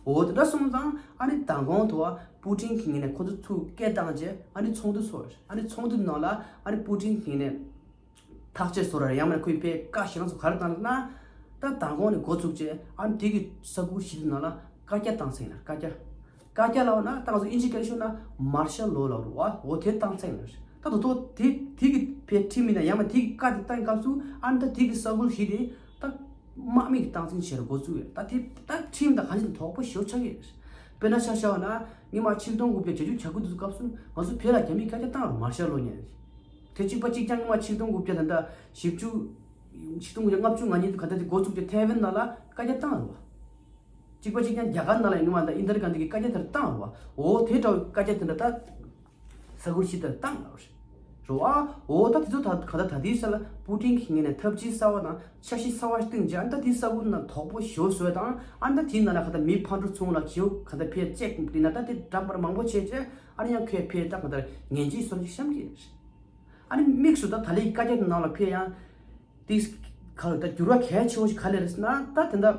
འོ་དེ་འདྲ་སོང་ཙང་ཨ་ནི་མདང་དགོང་དུ་བ་པུ་ཏིན་གྱི་ངོས་ནས་ཁོ་ཚོ་ཚུར་སྐད་བཏང་རྗེས་ཨ་ནི་ཚོགས་འདུ་ཚོགས། ཨ་ནི་ཚོགས་འདུ་ནང་ལ་ཨ་ནི་པུ་ཏིན་གྱི་ངོས་ནས་ཐག་གཅོད་བཟོ་ར་ཡང་མིན་ཁོས་དཔེ་བཀའ་ཞེ་དྲག་ཚོ་ག་རེ་བཏང་ན། ད་མདང་དགོང་ནས་འགོ་བཙུགས་རྗེས་ཨ་ནི་དེ་གི་ས་ཁུལ་བཞི་དེ་ནང་ལ་བཀའ་རྒྱ་བཏང་ཚར་ཡིན་ན། བཀའ་རྒྱ། བཀའ་རྒྱ་ལབ་ན་ད་ང་ཚོ་དབྱིན་ཇི་སྐད་ཤོད་ན་མར་ཤལ་ལོ་ལབ་རེད་བ། འོ་དེ་བཏང་ཚར་ཡིན་ན། ད་དོ་དོ་དེ་དེ་གི་དཔེ་ཁྲིམས་ཡིན་ན་ཡང་མིན་དེ་གི་བཀའ་དེ་བཏང་སྐབས་སུ་ཨ་ནི་ད་དེ་གི་ས་ཁུལ་བཞི་དེ་ད་དམག་མི་གི་སྟངས་འཛིན་བྱེད་རུ་འགོ་བཙུགས་ཡོད། ད་དེ་ད་ཁྲིམས་དང་གང་ཅི་དོག་པོ་ཞེ་པོ་ཆགས་ཀྱི་ཡོད། དཔེར་ན་ཆ་བཞག་ན་སྔོན་མ་ཆིག་སྟོང་དགུ་བརྒྱ་བརྒྱད་ཅུ་གྱ་དགུ་དུས་སྐབས་སུ་ང་ཚོ་བོད་ལ་རྒྱ་མིས་བཀའ་རྒྱ་བཏང་རུ་མར་ཤལ་ལོ་ཉན། དེ་གཅིག་པ་གཅིག་རྐྱང་སྔོན་མ་ཆིག་སྟོང་དགུ་བརྒྱ་ད་ལྟ་བཞི་བཅུ། ཆིག་སྟོང་དགུ་བརྒྱ་ལྔ་བཅུ་ང་གཉིས་དུ་ག་ད་དེ་འགོ་བཙུགས་ཀྱི་ཐའེ་ཝན་ནང་ལ་བཀའ་རྒྱ་བཏང་རུ་བ། གཅིག་པ་གཅིག་རྐྱང་རྒྱ་གར་ནང་ལ་ཡིན་ང་མ་ད་ཨིན་དར་གྷན་དྷི་གི་བཀའ་རྒྱ་དེར་བཏང་རུ་བ། འོ་དེ་འདྲ་བའི་བཀའ་རྒྱ་དེ་འདྲ་ད། ས་ཁུལ་ཞིག་ཏུ་བཏང་ལ་རེད་བ། འོ་ད་དེ་ཚོ་ད་ག་ད་ད་དེའི་ས་ལ་པུ་ཏིན་གྱི་ངོས་ནས་ཐབས་ཇུས་གསར་བ་དང་འཆར་གཞི་གསར་བ་བཏིང་རྗེས་ཨ་ནི་ད་དེའི་ས་ཁུལ་ནང་དོག་པོ་ཞེ་པོ་བཟོས་དང་ཨ་ནི་ད་དེའི་ནང་ལ་ག་ད་མི་ཕར་འགྲོ་ཚུར་ལ་ཁྱེའུ་ག་ད་ཕེ་ཅེག་དེ་ན་ད་དེ་འདྲ་པར་མང་པོ་བྱས་རྗེས་ཨ་ནི་ཡང་ཁོས་ཕེ་ད་ག་ད་ངན་ཇུས་སོར་ཅིག་བཤམས་ཀྱི་རེད། ཨ་ནི་དམིགས་སུ་ད་ད་ལའི་བཀའ་རྒྱ་དེ་ནང་ལ་ཕེ་ཡང་དེ་ག་ད་འགྱུར་བ་གལ་ཆེ་བོ་ཞིག་ག་ལས་རེད་ཟེར་ན་ད་དེ་འདྲ།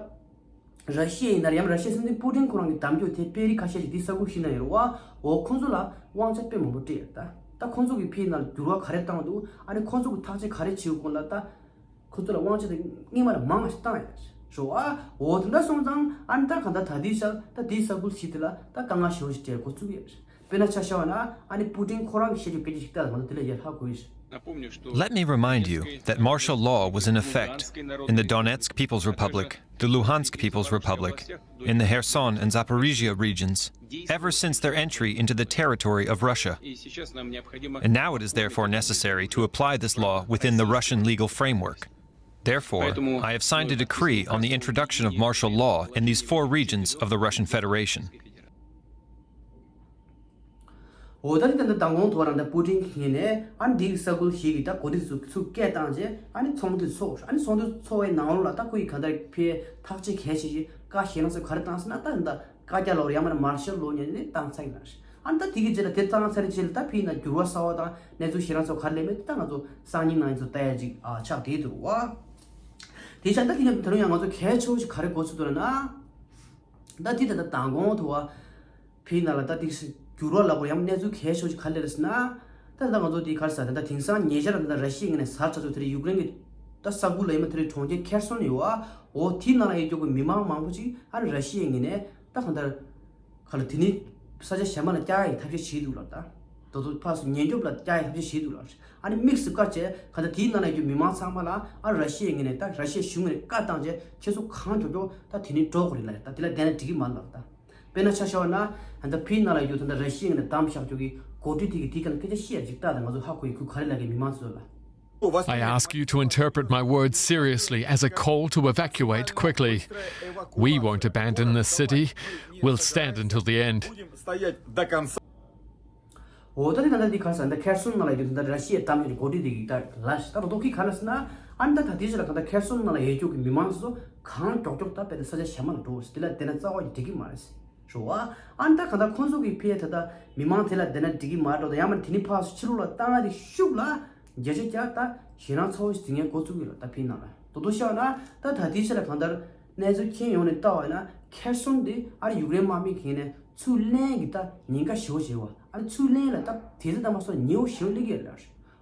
ར་ཤི་ཡ་ཡིན་ན་ཡང་ར་ཤི་ཡའི་སྲིད་འཛིན་པུ་ཏིན་ཁོ་རང་གི་གདམ་རྒྱུ་དེ་དཔོན་རིགས་ཁ་ཤས་ཤིག་འདི་ས་ཁུལ་ཞིག་ན་ཡོད་རེད་བ། འོ་ཁོང་ཚོ་ལ་དབང་ཆ་དཔེ་མང་པོ་སྤྲད་ཡོད་ད། ད་ཁོང་ཚོ་གི་ཕི་ནང་འགྱུར་བ་ག་རེ་བཏང་འདུག་ཨ་ནི་ཁོང་ཚོ་གི་ཐག་གཅོད་ག་རེ་བྱེད་དགོས་ལ་ད། ཁོང་ཚོ་ལ་དབང་ཆ་དེ་སྔོན་མ་ལ་མང་བ་ཞིག་བཏང་ཡོད་རེད་བ། འོ་དེ་འདྲ་སོང་ཙང་ཨ་ནི་ད་ག་ད་ད་དེའི་ཤར་ད་དེའི་ས་ཁུལ་ཞིག་དེ་ལ་ད་དཀའ་ངལ་ཞེ་པོ་ཞིག་འཕྲད་འགོ་བཙུགས་ཡོད་རེད། དཔེར་ན་ཆ་བཞག་པ་ན་ཨ་ནི་པུ་ཏིན་ཁོ་རང་གི་བཤད་རྒྱུ་སྐད་ཆ་ཞིག་ལྟ་ལ་ང་ཚོ་དེ་ལ་ཡར་ཧ་གོ་ཡི་རེད། Let me remind you that martial law was in effect in the Donetsk People's Republic, the Luhansk People's Republic, in the Kherson and Zaporizhia regions, ever since their entry into the territory of Russia. And now it is therefore necessary to apply this law within the Russian legal framework. Therefore, I have signed a decree on the introduction of martial law in these four regions of the Russian Federation. འོ་ད་ནི་ད་ལྟ་མདང་དགོང་ཐོག་རང་ད་པུ་ཏིན་གྱི་ངོས་ནས་ཨ་ནི་འདི་གི་ས་ཁུལ་ཞིག་གི་ད་གོ་སྒྲིག་ཚུ་ཚུར་སྐད་བཏང་རྗེས་ཨ་ནི་ཚོགས་འདུ་ཚོགས། ཨ་ནི་ཚོགས་འདུ་ཚོགས་པའི་ནང་ལོགས་ལ་ད་ཁོ་ཡི་གང་ལྟར་ཕའི་ཐག་གཅོད་གལ་ཆེ་ཞིག་བཀའ་ཞེ་དྲག་ཚོ་ག་རེ་བཏང་ཟེར་ན་ད་ད་བཀའ་རྒྱ་ལོར་ཡང་མ་ན་མར་ཤལ་ལོ་ཉན་ནས་བཏང་ཚར་ཡིན་ན། ཨ་ནི་ད་དེ་གི་རྗེས་ལ་དེ་བཏང་ཚར་རྗེས་ལ་ད་ཕའི་ན་འགྱུར་བ་གསར་བ་དང་གནས་ཚུལ་ཞེ་དྲག་ཚོ་ག་རེ་ལས་མེད་ད་ང་ཚོ་སང་ཉིན་ནང་ཡིན་ཚོ་ལྟ་ཡ་ཅིག་ཨ་ཆགས་བསྡད་འདུག་བ། དེ་ཆ་ད་དེ་ནས་ད་རུང་ཡང་ང་ཚོ་གལ་ཆེ་བོ་ཞིག་ག་རེ་གོ་ཚུལ་འདུག་ལ་ན། ད་དེ་ད་ད་མདང་དགོང་དུ་བ། ཕའི་ནང་ལ་ད་དེ་འགྱུར་བ་ལ་གོ་ཡང་གནས་ཚུལ་གལ་ཆེ་བོ་ཞིག་ག་རེ་རེད་ཟེར་ན། ད་ད་ང་ཚོ་དེ་ག་རེ་ཟ་ད་ད་དེང་སང་ཉེ་ཆར་ད་ད་ར་ཤི་ཡའི་ངོས་ནས་ཟ་ཆ་ཚོ་དེ་རེད་ཡུཀ་རེན་གྱི་ད་ས་ཁུལ་ལ་ཡིན་མ་དེ་རེད་གྲོང་ཁྱེར་ཁེར་སོན་ཡོད་ཨ། འོ་དེའི་ནང་ལ་ཡོད་རྒྱུ་གི་མི་མང་མང་པོ་ཅིག་ཨ་ར་ཤི་ཡའི་ངོས་ནས་ད་གང་ལྟར་ག་ལ་དེ་ནི་ས་ཆ་གཞན་པ་ལ་བསྐྱར་ཡག་ཐབས་ཤེས་བྱེད་འདུག་ལ་ད། ད་དུ་ཕར་ཚུར་ཉེན་སྐྱོབ་ལ་བསྐྱར་ཡག་ཐབས་ཤེས་བྱེད་འདུག་ལ། ཨ་ནི་དམིགས་སུ་བཀར་བྱས་གང་ལྟར་དེའི་ནང་ལ་ཡོད་རྒྱུ་མི་མང་ཚང་མ་ལ་ཨ་ར་ཤི་ཡའི་ངོས་ནས་ད་ར་ཤི་ཡའི་གཞུང་ངོས་ནས་བཀའ་བཏང་བྱས་ཁྱེད་ཚོ་གང་མགྱོགས་མགྱོགས་ད་དེ་ནི་འགྲོ་དགོས་རེད་ལ་ད་དེ་ལ་བསྡད་ན་འགྲིག་གི་མ་རེད་ལ་ད། དཔེར་ན་ཆ་བཞག་པ་ན་ད་ཕིའི་ནང་ལ་ཡོད་ད་ད་ར་ཤི་ཡའི་ངོས་ནས་བདམས་བཞག་ཆོག་གི་འགོ་ཁྲིད་དེ་གི་དེའི་སྒང་ལ་སྐད་ཆ་བཤད་ཡ་ཅིག་ལྟ་ད་ང་ཚོ་ཧ་གོ་ཡི་ཁུལ་ག་རེ་ལབ་གི་མི་མང་ཚོ་ལ། I ask you to interpret my words seriously as a call to evacuate quickly. We won't abandon this city. We'll stand until the end. འོ་ད་དེ་ད་ད་དེ་ག་རེ་ཟེར་ད་ཁེར་སོན་ནང་ལ་ཡོད་ད་ར་ཤི་ཡའི་བདམས་ཡོད་འགོ་ཁྲིད་དེ་གི་ད་ལ་ད་ད་དོ་གི་ག་རེ་ཟེར་ན་ཨ་ནི་ད་ད་དེ་ཟེར་ལ་ག་ད་ཁེར་སོན་ནང་ལ་ཡོད་ཆོག་གི་མི་མང་ཚོ་གང་མགྱོགས་མགྱོགས་ད་དཔེ་ད་ས་ཆ་གཞན་པ་ལ་འགྲོ་དེ་ལ་དེ་ན་རྩ་བ་འགྲིག་གི་མ་རེད། རེད་བ། ཨ་ནི་ད་གང་ལྟར་ཁོང་ཚོ་གི་ཕི་ཡ་ད་ལྟ་མི་མང་དེ་ལ་བསྡད་ན་འགྲིག་གི་མ་རེད་དོ། ཡང་མ་ཕྱི་ལོགས་ལ་བཏང་ཡ་དེ་ཤུགས་ལ་བརྒྱ་ཆ་བརྒྱ་ད་ཞེད་སྣང་ཚ་བོ་ཞིག་འཛིན་མཁན་འགོ་བཙུགས་ཡོད་ལ་ད་ཕི་ནང་ལ་དོ་དོ་ཤོད་ན་ད་ད་ལྟའི་ཆ་ལ་གང་ལྟར་གནས་ཚུལ་མཁྱེན་ཡོང་ནས་ལྟ་བ་ཡིན་ན་ཁེར་སོན་དེ་ཨ་རི་ཡུཀ་རེན་དམག་མི་གིས་ནས་ཚུར་ལེན་གི་ད་ཉེན་ཁ་ཞེ་བོ་བྱེད་བ་ཨ་ནི་ཚུར་ལེན་ལ་ད་དེ་ཚོ་ད་མ་སོང་ཉེ་བོ་ཞེ་བོ་སླེབས་ཀྱི་ཡོད་ལ།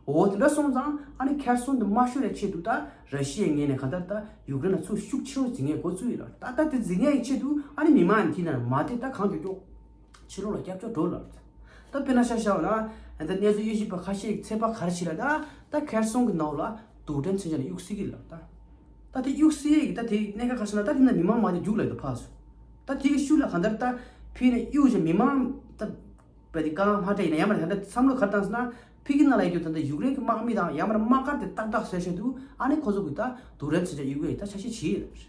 འོ་དེ་འདྲ་སོང་ཙང་ཨ་ནི་ཁེར་སོན་དུ་མ་ཤོར་བའི་ཆེད་དུ་ད་ར་ཤི་ཡའི་ངོས་ནས་གང་ལྟར་ད་ཡུཀ་རེན་ལ་ཚུར་ཤུགས་ཆེ་བོ་འཛིན་མཁན་འགོ་བཙུགས་ཡོད་ལ་ད་ད་དེ་འཛིན་མཁན་གྱི་ཆེད་དུ་ཨ་ནི་མི་མང་ཡང་དེ་ནང་མ་བསྡད་ད་གང་མགྱོགས་མགྱོགས་ཕྱི་ལོགས་ལ་སྐྱབས་བཅོལ་འགྲོ་ལ། ད་དཔེར་ན་ཆ་བཞག་པ་ན་ད་གནས་ཚུལ་དབྱེ་ཞིབ་པ་ཁ་ཤས་ཀྱི་ཚོད་དཔག་ག་རེ་བྱེད་ལ་ད་ད་ཁེར་སོན་གྱི་ནང་ལ་རྡུལ་ཕྲན་མཚོན་ཆ་ནས་གཡུག་སྲིད་ཀྱི་ལ་ད་ད་དེ་གཡུག་སྲིད་ཀྱི་ད་དེ་གནད་འགག་ག་རེ་ཟེར་ན་ད་དེ་ན་མི་མང་མ་དེ་རྒྱུག་ལ་ད་ཕར་སོང་ད་དེ་གི་ཤུལ་ལ་གང་ལྟར་ད་ཕི་ནས་གཡུག་བྱས་མི་མང་ད། བས་དེ་དཀའ་ངལ་མ་འཕྲད་ཡིན་ན་ཡང་མ་རེད་ད་ལྟ་བསམ་བློ་ག་རེ་བཏང་ཟེར་ན་ཕི་གི་ནང་ལ་ཡོད་རྒྱུ་ད་ལྟ་ཡུཀ་རེན་གྱི་དམག་མི་དང་ཡང་མ་རེད་དམག་སྒར་དེ་ཏག་ཏག་བཟོས་བཞག་འདུག་ཨ་ནི་ཁོ་ཚོ་གི་ད་རྡུལ་ཕྲན་མཚོན་ཆ་གཡུག་ཡས་ད་འཆར་གཞི་བྱས་ཡོད་རེད།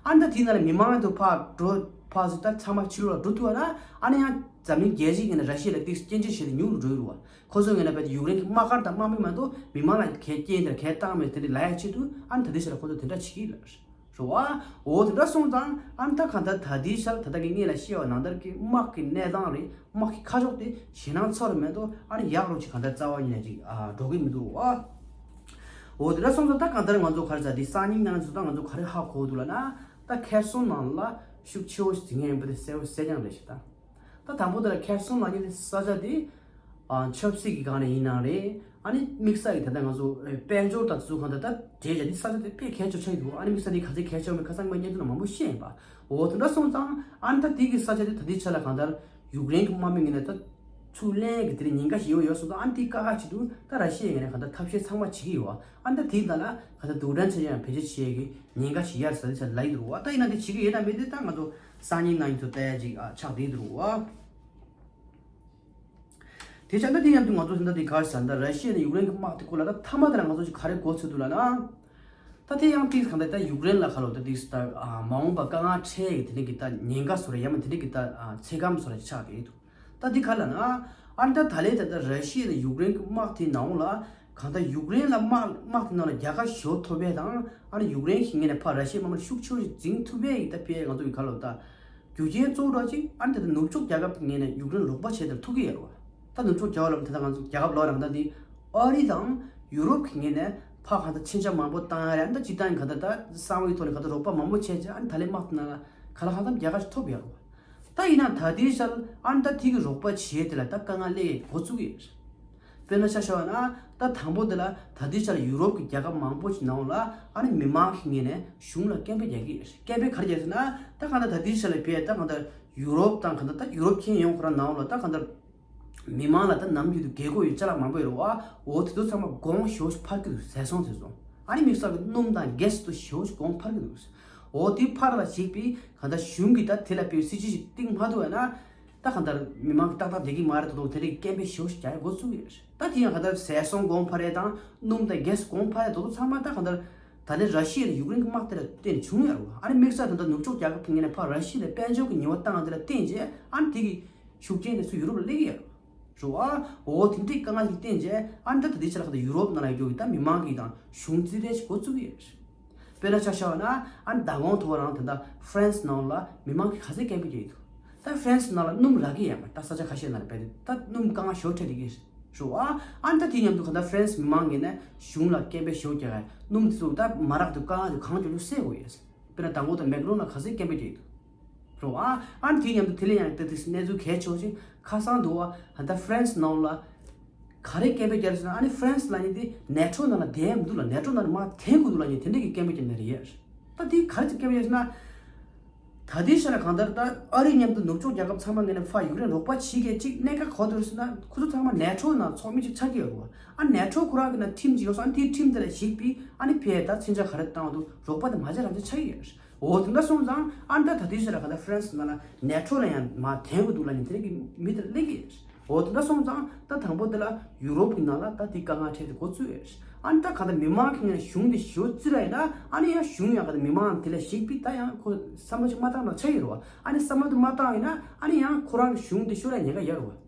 ཨ་ནི་ད་དེའི་ནང་ལ་མི་མང་དུ་ཕར་འགྲོ་ ཕར་ཚུར་ད་ཚང་མ་ཕྱི་ལོགས་ལ་འགྲོ་ཐུབ་པ་ན། ཨ་ནི་ཡང་འཛམ་གླིང་རྒྱལ་སྤྱི་ངོས་ནས་ར་ཤི་ཡ་ལ་ཏིག་སྐྱོན་བརྗོད་བྱེད་དེ་ཉུང་རུ་འགྲོ་ཡི་རེད་བ། ཁོ་ཚོ་ངོས་ནས་བལྟས་ཏེ་ཡུཀ་རེན་གྱི་དམག་སྒར་དང་དམག་མི་མ་གཏོགས་མི་མང་ལ་གལ་རྐྱེན་དེར་གལ་བཏང་མེད་དེ་འདྲ་ལབ་ཡ་ཆེད་དུ། ཨ་ནི་ད་ལྟའི་ཆར་ལ་ཁོ་ཚོ་དེ་འདྲ་བྱེད་ཀྱི་ཡོད་རེད་བ། འོ་དེ་འདྲ་སོང་ཙང་ཨ་ནི་ད་གང་ལྟར་ད་ལྟའི་ཆར་ད་ལྟ་གི་སྔོན་ལ་བཤད་པ་ནང་ལྟར་གྱི་དམག་གི་གནས་སྟངས་རེད། དམག་གི་ཁ་ཕྱོགས་དེ་ཞེད་སྣང་ཚ་རུ་མེད་དོ། ཨ་ནི་ཡག་རུ་ཅིག་གང་ལྟར་རྩ་བ་ཉིད་ནས་ཅིག་ཨ་འགྲོ་གི་མི་འདུག་བ། འོ་དེ་འདྲ་སོང་ཙང་ད་གང་ལྟར་ང་ཚོ་ག་རེ་ཟེར། དེ་སང་ཉིན་གནངས་ཚེ་ད་ང་ཚོ་ག་རེ་ཧ་གོ་འདུག་ལབ་ན། ད་ཁེར་སོང་ནང་ལ་ཤུགས་ཆེ་བོ་ཞིག་འཛིང་མཁན་ཡིན་པ་དེ་གསལ་པོ་གསལ་རྐྱང་རེད་ཤག་ད། ད་དང་པོ་དེ་ལ་ཁེར་སོང་ལབ་མཁན་དེ་ས་ཆ་དེ་ཨ་ཆབ་སྲིད་ཀྱི་སྒང་ནས་ཡིན་ནའང་རེད། ཨ་ནི་དམིགས་བསལ་གྱི་ད་ལྟ་ང་ཚོ་ཨེ་དཔལ་འབྱོར་དང་དེ་ཚོ་གང་ལྟར་ད་འབྲེལ་བྱས་ཏེ་ས་ཆ་དེ་དཔེ་གལ་ཆེ་ཆགས་ཀྱི་འདུག་ཨ་ནི་དམིགས་བསལ་དེ་ག་ཚོད་གལ་ཆེ་བ་མེད་ཁ་སང་ངས་བརྙན་ཐུང་ནང་མང་པོ་བཤད་ཡིན་པ། འོ་དེ་འདྲ་སོང་ཙང་ཨ་ནི་ད་དེ་གི་ས་ཆ་དེ་ད་ལྟའི་ཆ་ལ་གང་ལྟར་ཡུཀ་རེན་གྱི་དམག་མི་ངོས་ནས་ད་ཚུར་ལེན་གྱི་དེ་རིང་ཉེན་ཁ་ཞེ་པོ་ཡོད་སོང་ཙང་། ཨ་ནི་དེ་དཀའ་ཁག་ཆེད་དུ་ད་ར་ཤི་ཡའི་ངོས་ནས་གང་ལྟར་ཐབས་ཤེས་ཚང་མ་བྱེད་ཀྱི་ཡོད། ཨ་ནི་ད་དེའི་ནང་ལ་གང་ལྟར་རྡུལ་ཕྲན་ཆེ་ཆུང་ཡང་བེད་སྤྱོད་བྱེད་ཀྱི་ཉེན་ཁ་ཞིག་ཡོད་རེད་ཟེར་ལབ་ཀྱི་འདུག་བ། ད་ཡིན་ན་དེ་བྱེད་ཀྱི་ཡོད་དམ་མེད་དེ་ད་ང་ཚོ་སང་ཉིན་གནངས་ཉིན་དུ་ལྟ་ཡ་ཅིག་ཨ་ཆགས་བསྡད་འདུག་བ། དེ་བྱས་ན་དེ་མཉམ་དུ་ང་ཚོ་ད་ལྟ་དེ་ག་རེ་ཟེར་ན། ད་ར་ཤི་ཡ་དང་ཡུཀ་རེན་གྱི་དམག་དེ་སྐོར་ལ་ད་མཐའ་མ་དེ་ལ་ང་ཚོ་ཅིག་ག་རེ་གོ་ཚོད་འདུག་ལབ་ན། ད་དེ་ཡང་ཏིག་གང་ལྟར་ད་ཡུཀ་རེན་ལ་ཁ་ལོ་ད་ཏིག་ད་ཨ་མ་འོངས་པ་དཀའ་ངལ་འཕྲད་ཀྱི་དེ་འདྲ་གི་ད་ཉེན་ཁ་བཟོ་འདྲ་ཡང་མིན་དེ་འདྲ་གི་ད་ཨ་ཚེ་སྐམ་བཟོ་འདྲ་ཅིག་ཆགས་བསྡད་འདུག་ད་འདི་ག་ལབ་ན། ཨ་ནི་ད་ད་ལན་ད་ལྟ་ར་ཤི་ཡ་དང་ཡུཀ་རེན་གྱི་དམག་དེའི་ནང་ལ་གང་ལྟར་ཡུཀ་རེན་ལ་དམག་དམག་དེའི་ནང་ལ་རྒྱལ་ཁ་ཞེ་པོ་ཐོབ་པ་དང་། ཨ་ནི་ཡུཀ་རེན་གྱི་ངོས་ནས་ཕར་ར་ཤི་ཡའི་དམག་མི་ཤུགས་ཆེ་བོ་ཞིག་འཛིང་ཐུབ་པ་ཡི་ད་དཔེ་ང་ཚོ་གི་ག་ལབ་ད་རྒྱུ་རྐྱེན་གཙོ་བོ་འདྲ་ཅིག་ཨ་ནི་ད་ལྟ་ནུབ་ཕྱོགས་རྒྱལ་ཁབ་ཀྱི་ངོས་ནས་ཡུཀ་རེན་རོགས་པ་བྱེད་ཐུབ་ཀྱི་ཡོད་རེད་བ། ད་ནུབ་ཕྱོགས་རྒྱལ་ཁབ་ལབ་ད་ལྟ་ང་ཚོ་རྒྱལ་ཁབ་ལབ་རང་ད་འདི་ཨ་རི་དང་ཡུ་རོབ་ཀྱི་ངོས་ནས་ཕར་གང་ལྟར་མཚོན་ཆ་མང་པོ་བཏང་ཡ་རེད། ཨ་ནི་ད་སྤྱིར་བཏང་གི་ག་ད་ད་གསང་བའི་ཐོག་ནས་ག་ད་རོགས་པ་མང་པོ་བྱས་བྱས། ཨ་ནི་ད་ལན་དམག་དེ་ནང་ལ་ག་ལ་ཧ་ལམ་རྒྱལ་ཁ་ཞིག་ཐོབ་ཡོད་རེད་བ། ད་ཡིན་ན་ད་ལྟའི་ཆར་ཨ་ནི་ད་དེ་གི་རོགས་པ་བྱས་དེ་ལ་ད་དཀའ་ངལ་སླེབས་འགོ་བཙུགས་ཀྱི་ཡོད་རེད། དཔེར་ན་ཆ་བཞག་པ་ན་ད་དང་པོ་དེ་ལ་ད་ལྟའི་ཆར་ཡུ་རོབ་ཀྱི་རྒྱལ་ཁབ་མང་པོ་ཞིག་ནང་ལ་ཨ་ནི་མི་མང་གི་ངོས་ནས་གཞུང་ལ་སྐད་འབོད་རྒྱག་གི་ཡོད་རེད། སྐད་འབོད་ག་རེ་རྒྱག་ཟེར་ན། ད་གང་ལྟར་ད་ལྟའི་ཆར་ལ་བས་ད་གང་ལྟར་ཡུ་རོབ་དང་གང་ལྟར་ད་ཡུ་རོབ་ཁྱོན་ཡོངས་ཁོ་རང་ནང་ལ་ད་གང་ལྟར་མི་མང་ལ་ད་ནམ་རྒྱུན་དུ་རྒས་འཁོགས་ཡོད་ཅ་ལག་མང་པོ་ཡོད་རེད་བ། འོ་དེ་ཚོ་ཚང་མ་གོང་ཞེ་པོ་ཞིག་འཕར་གྱི་འདུག་ཟས་སོང་ཟས་སོང་། ཨ་ནི་དམིགས་བསལ་གྱི་སྣུམ་དང་གྷེ་སི་དེ་ཚོ་ཞེ་པོ་ཞིག་གོང་འཕར་གྱི་འདུག་འོ་དེ་འཕར་ལ་གཞིགས་པའི་གང་ལྟར་གཞུང་གིས་ད་དེ་ལ་དཔེ་སྲིད་ཇུས་ཤིག་བཏིང་མ་ཐུབ་པ་ན། ད་གང་ལྟར་མི་མང་གི་ཏག་ཏག་བསྡད་ཀྱི་མ་རེད་དོ། དེ་འདྲའི་སྐད་འབོད་ཞེ་པོ་ཞིག་རྒྱག་ཡ་འགོ་བཙུགས་ཡོད་རེད། ད་དེ་ཡང་གང་ལྟར་ཟས་སོང་གོང་འཕར་ཡ་དང་སྣུམ་དང་གྷེ་སི་གོང་འཕར་ཡ་དེ་ཚོ་ཚང་མ་ད་གང་ལྟར་ད་ལན་ར་ཤི་ཡ་དང་ཡུཀ་རེན་གྱི་དམག་དེ་ལ་བརྟེན་ནས་བྱུང་ཡོད་རེད་བ། ཨ་ནི་དམིགས་བསལ་ད་ལྟ་ནུབ་ཕྱོགས་རྒྱལ་ཁབ་ཀྱི་ངོས་ནས་ཕར་ར་ཤི་ཡ་ལ་དཔལ་འབྱོར་གྱི་ཉེས་པ་བཏང་དེ་ལ་བརྟེན་བྱས། ཨ་ནི་དེ་གི་ཤུགས་རྐྱེན་དེ་ཚོ་ཡུ་རོབ་ལ་སླེབས་ཀྱི་ཡོད་རེད་བ། འོ་དེ་འདྲའི་དཀའ་ངལ་ཞིག་བརྟེན་བྱས། ཨ་ནི་ད་ད་ལྟའི་ཆར་ལ་གང་ལྟར་ཡུ་རོབ་ནང་ལ་ཡོད་ཀྱི་ད་མི་མང་གི་དང་གཞུང་རྩིས་སྤྲོད་ཞིག་འགོ་བཙུགས་ཀྱི་ཡོད་རེད། དཔེར་ན་ཆ་བཞག་པ་ན། ཨ་ནི་ཟླ་གོང་དུ་བ་རང་ད་ལྟ་ཧྥ་རན་སི་ནང་ལ་མི་མང་གིས་ག་ཚད་སྐད་འབོད་རྒྱག་གི་འདུག་ད་ཧྥ་རན་སི་ནང་ལ་སྣུམ་རག་གི་ཡོད་མ་རེད། ད་ས་ཆ་ཁ་ཤས་ནང་ལ་རྦད་དེ་ད་སྣུམ་དཀའ་ངལ་ཞེ་པོ་འཕྲད་བསྡད་ཀྱི་རེད་བ། ཨ་ནི་ད་དེ་མཉམ་དུ་གང་ལྟར་ཧྥ་རན་སི་མི་མང་གིས་ནས་གཞུང་ལ་སྐད་འབོད་ཞེ་པོ་རྒྱག་གི། སྣུམ་དེ་ཚོ་ད་མ་རག་དུས་དཀའ་ངལ་དེ་གང་མགྱོགས་མགྱོགས་སེལ་དགོས་ཡོད། དཔེར་ན་དང་པོ་ད་མེག་རོན་ལ་ག་ཚད་སྐད་འབོད་རྒྱག་གི་འདུག་རེད་བ། ཨ་ནི་དེ་མཉམ་དུ་དེ་ལས་ཡང་ད་དེ་གནས་ཚུལ་གལ་ཆེ་བ་ཞིག་ཁ་སང་འདུག་བ། ད་ཧྥ་རན་སི་ནང་ལ་ག་རེ་སྐད་འབོད་རྒྱག་ཟེར་ན། ཨ་ནི་ཧྥ་རན་སི་ལབ་མཁན་དེ་ནེ་ཊོ་ནང་ལ་བསྡད་མི་འདུག་ལ། ནེ་ཊོ་ནང་ལ་མར་འཐེན་དགོས་འདུག་ལབ་མཁན་དེ་འདྲ་གི་སྐད་འབོད་རྒྱག་མཁན་རེད་ཡ། ད་དེ་ག་རེ་སྐད་འབོད་རྒྱག་ཟེར་ན། ད་ལྟའི་ཆ་ལ་གང་ལྟར་ད་ཨ་རི་མཉམ་དུ་ནུབ་ཕྱོགས་རྒྱལ་ཁབ་ཚང་མ་ངོས་ནས་ཕར་ཡུཀ་རེན་རོགས་པ་བྱེད་མཁན་ཅིག་གནད་འགག་ག་པར་འདུག་ཟེར་ན། ཁོ་ཚོ་ཚང་མ་ནེ་ཊོ་ནང་ཚོགས་མི་ཅིག་ཆགས་ཀྱི་ཡོད་རེད་བ། ཨ་ནེ་ཊོ་ཁོ་རང་གི་ནང་ཁྲིམས་ཅིག་ཡོད་སོང་། ཨ་ནི་དེའི་ཁྲིམས་དེ་ལ་གཞིགས་པའི་ཨ་ནི་ཕར་ད་མཚོན་ཆ་ག་རེ་བཏང་འདུག་རོགས་པ་དེ་མ་བྱེད་རང་བྱེད་ཆགས་ཀྱི་ཡོད་རེད། འོ་དེ་འདྲ་སོང་ཙང་ཨ་ནི་ད་ད་ལྟའི་ཆ་ལ་གང་ལྟར་ཧྥ་རན་སི་ནང་ལ་ནེ་ཊོ་ལ་ཡང་མར་འཐེན་དགོས་འདུག་ལབ་མཁན་དེ་འདྲ་གི་མི་དེ་སླེབས་ཀྱི་ཡོད་རེད། འོ་དེ་འདྲ་སོང་ཙང་ད་དང་པོ་དེ་ལ་ཡུ་རོབ་ཀྱི་ནང་ལ་ད་དེ་དཀའ་ངལ་འཕྲད་དེ་འགོ་བཙུགས་ཡོད་རེད། ཨ་ནི་ད་གང་ལྟར་མི་མང་གི་ངོས་ནས་གཞུང་དེ་ཞེ་པོ་བརྩི་ར་ཡིན་ན། ཨ་ནི་ཡང་གཞུང་ཡང་གང་ལྟར་མི་མང་དེ་ལ་གཞིགས་པའི་ད་ཡང་ཁོ་བསམ་བློ་ཅིག་མ་བཏང་ན་ཆ་ཡོད་རེད་བ། ཨ་ནི་བསམ་བློ་དེ་མ་བཏང་ཡིན་ན། ཨ་ནི་ཡང་ཁོ་རང་གི་གཞུང་དེ་ཤོར་ཡ་ཉེན་ཁ་ཡོད་རེད་བ།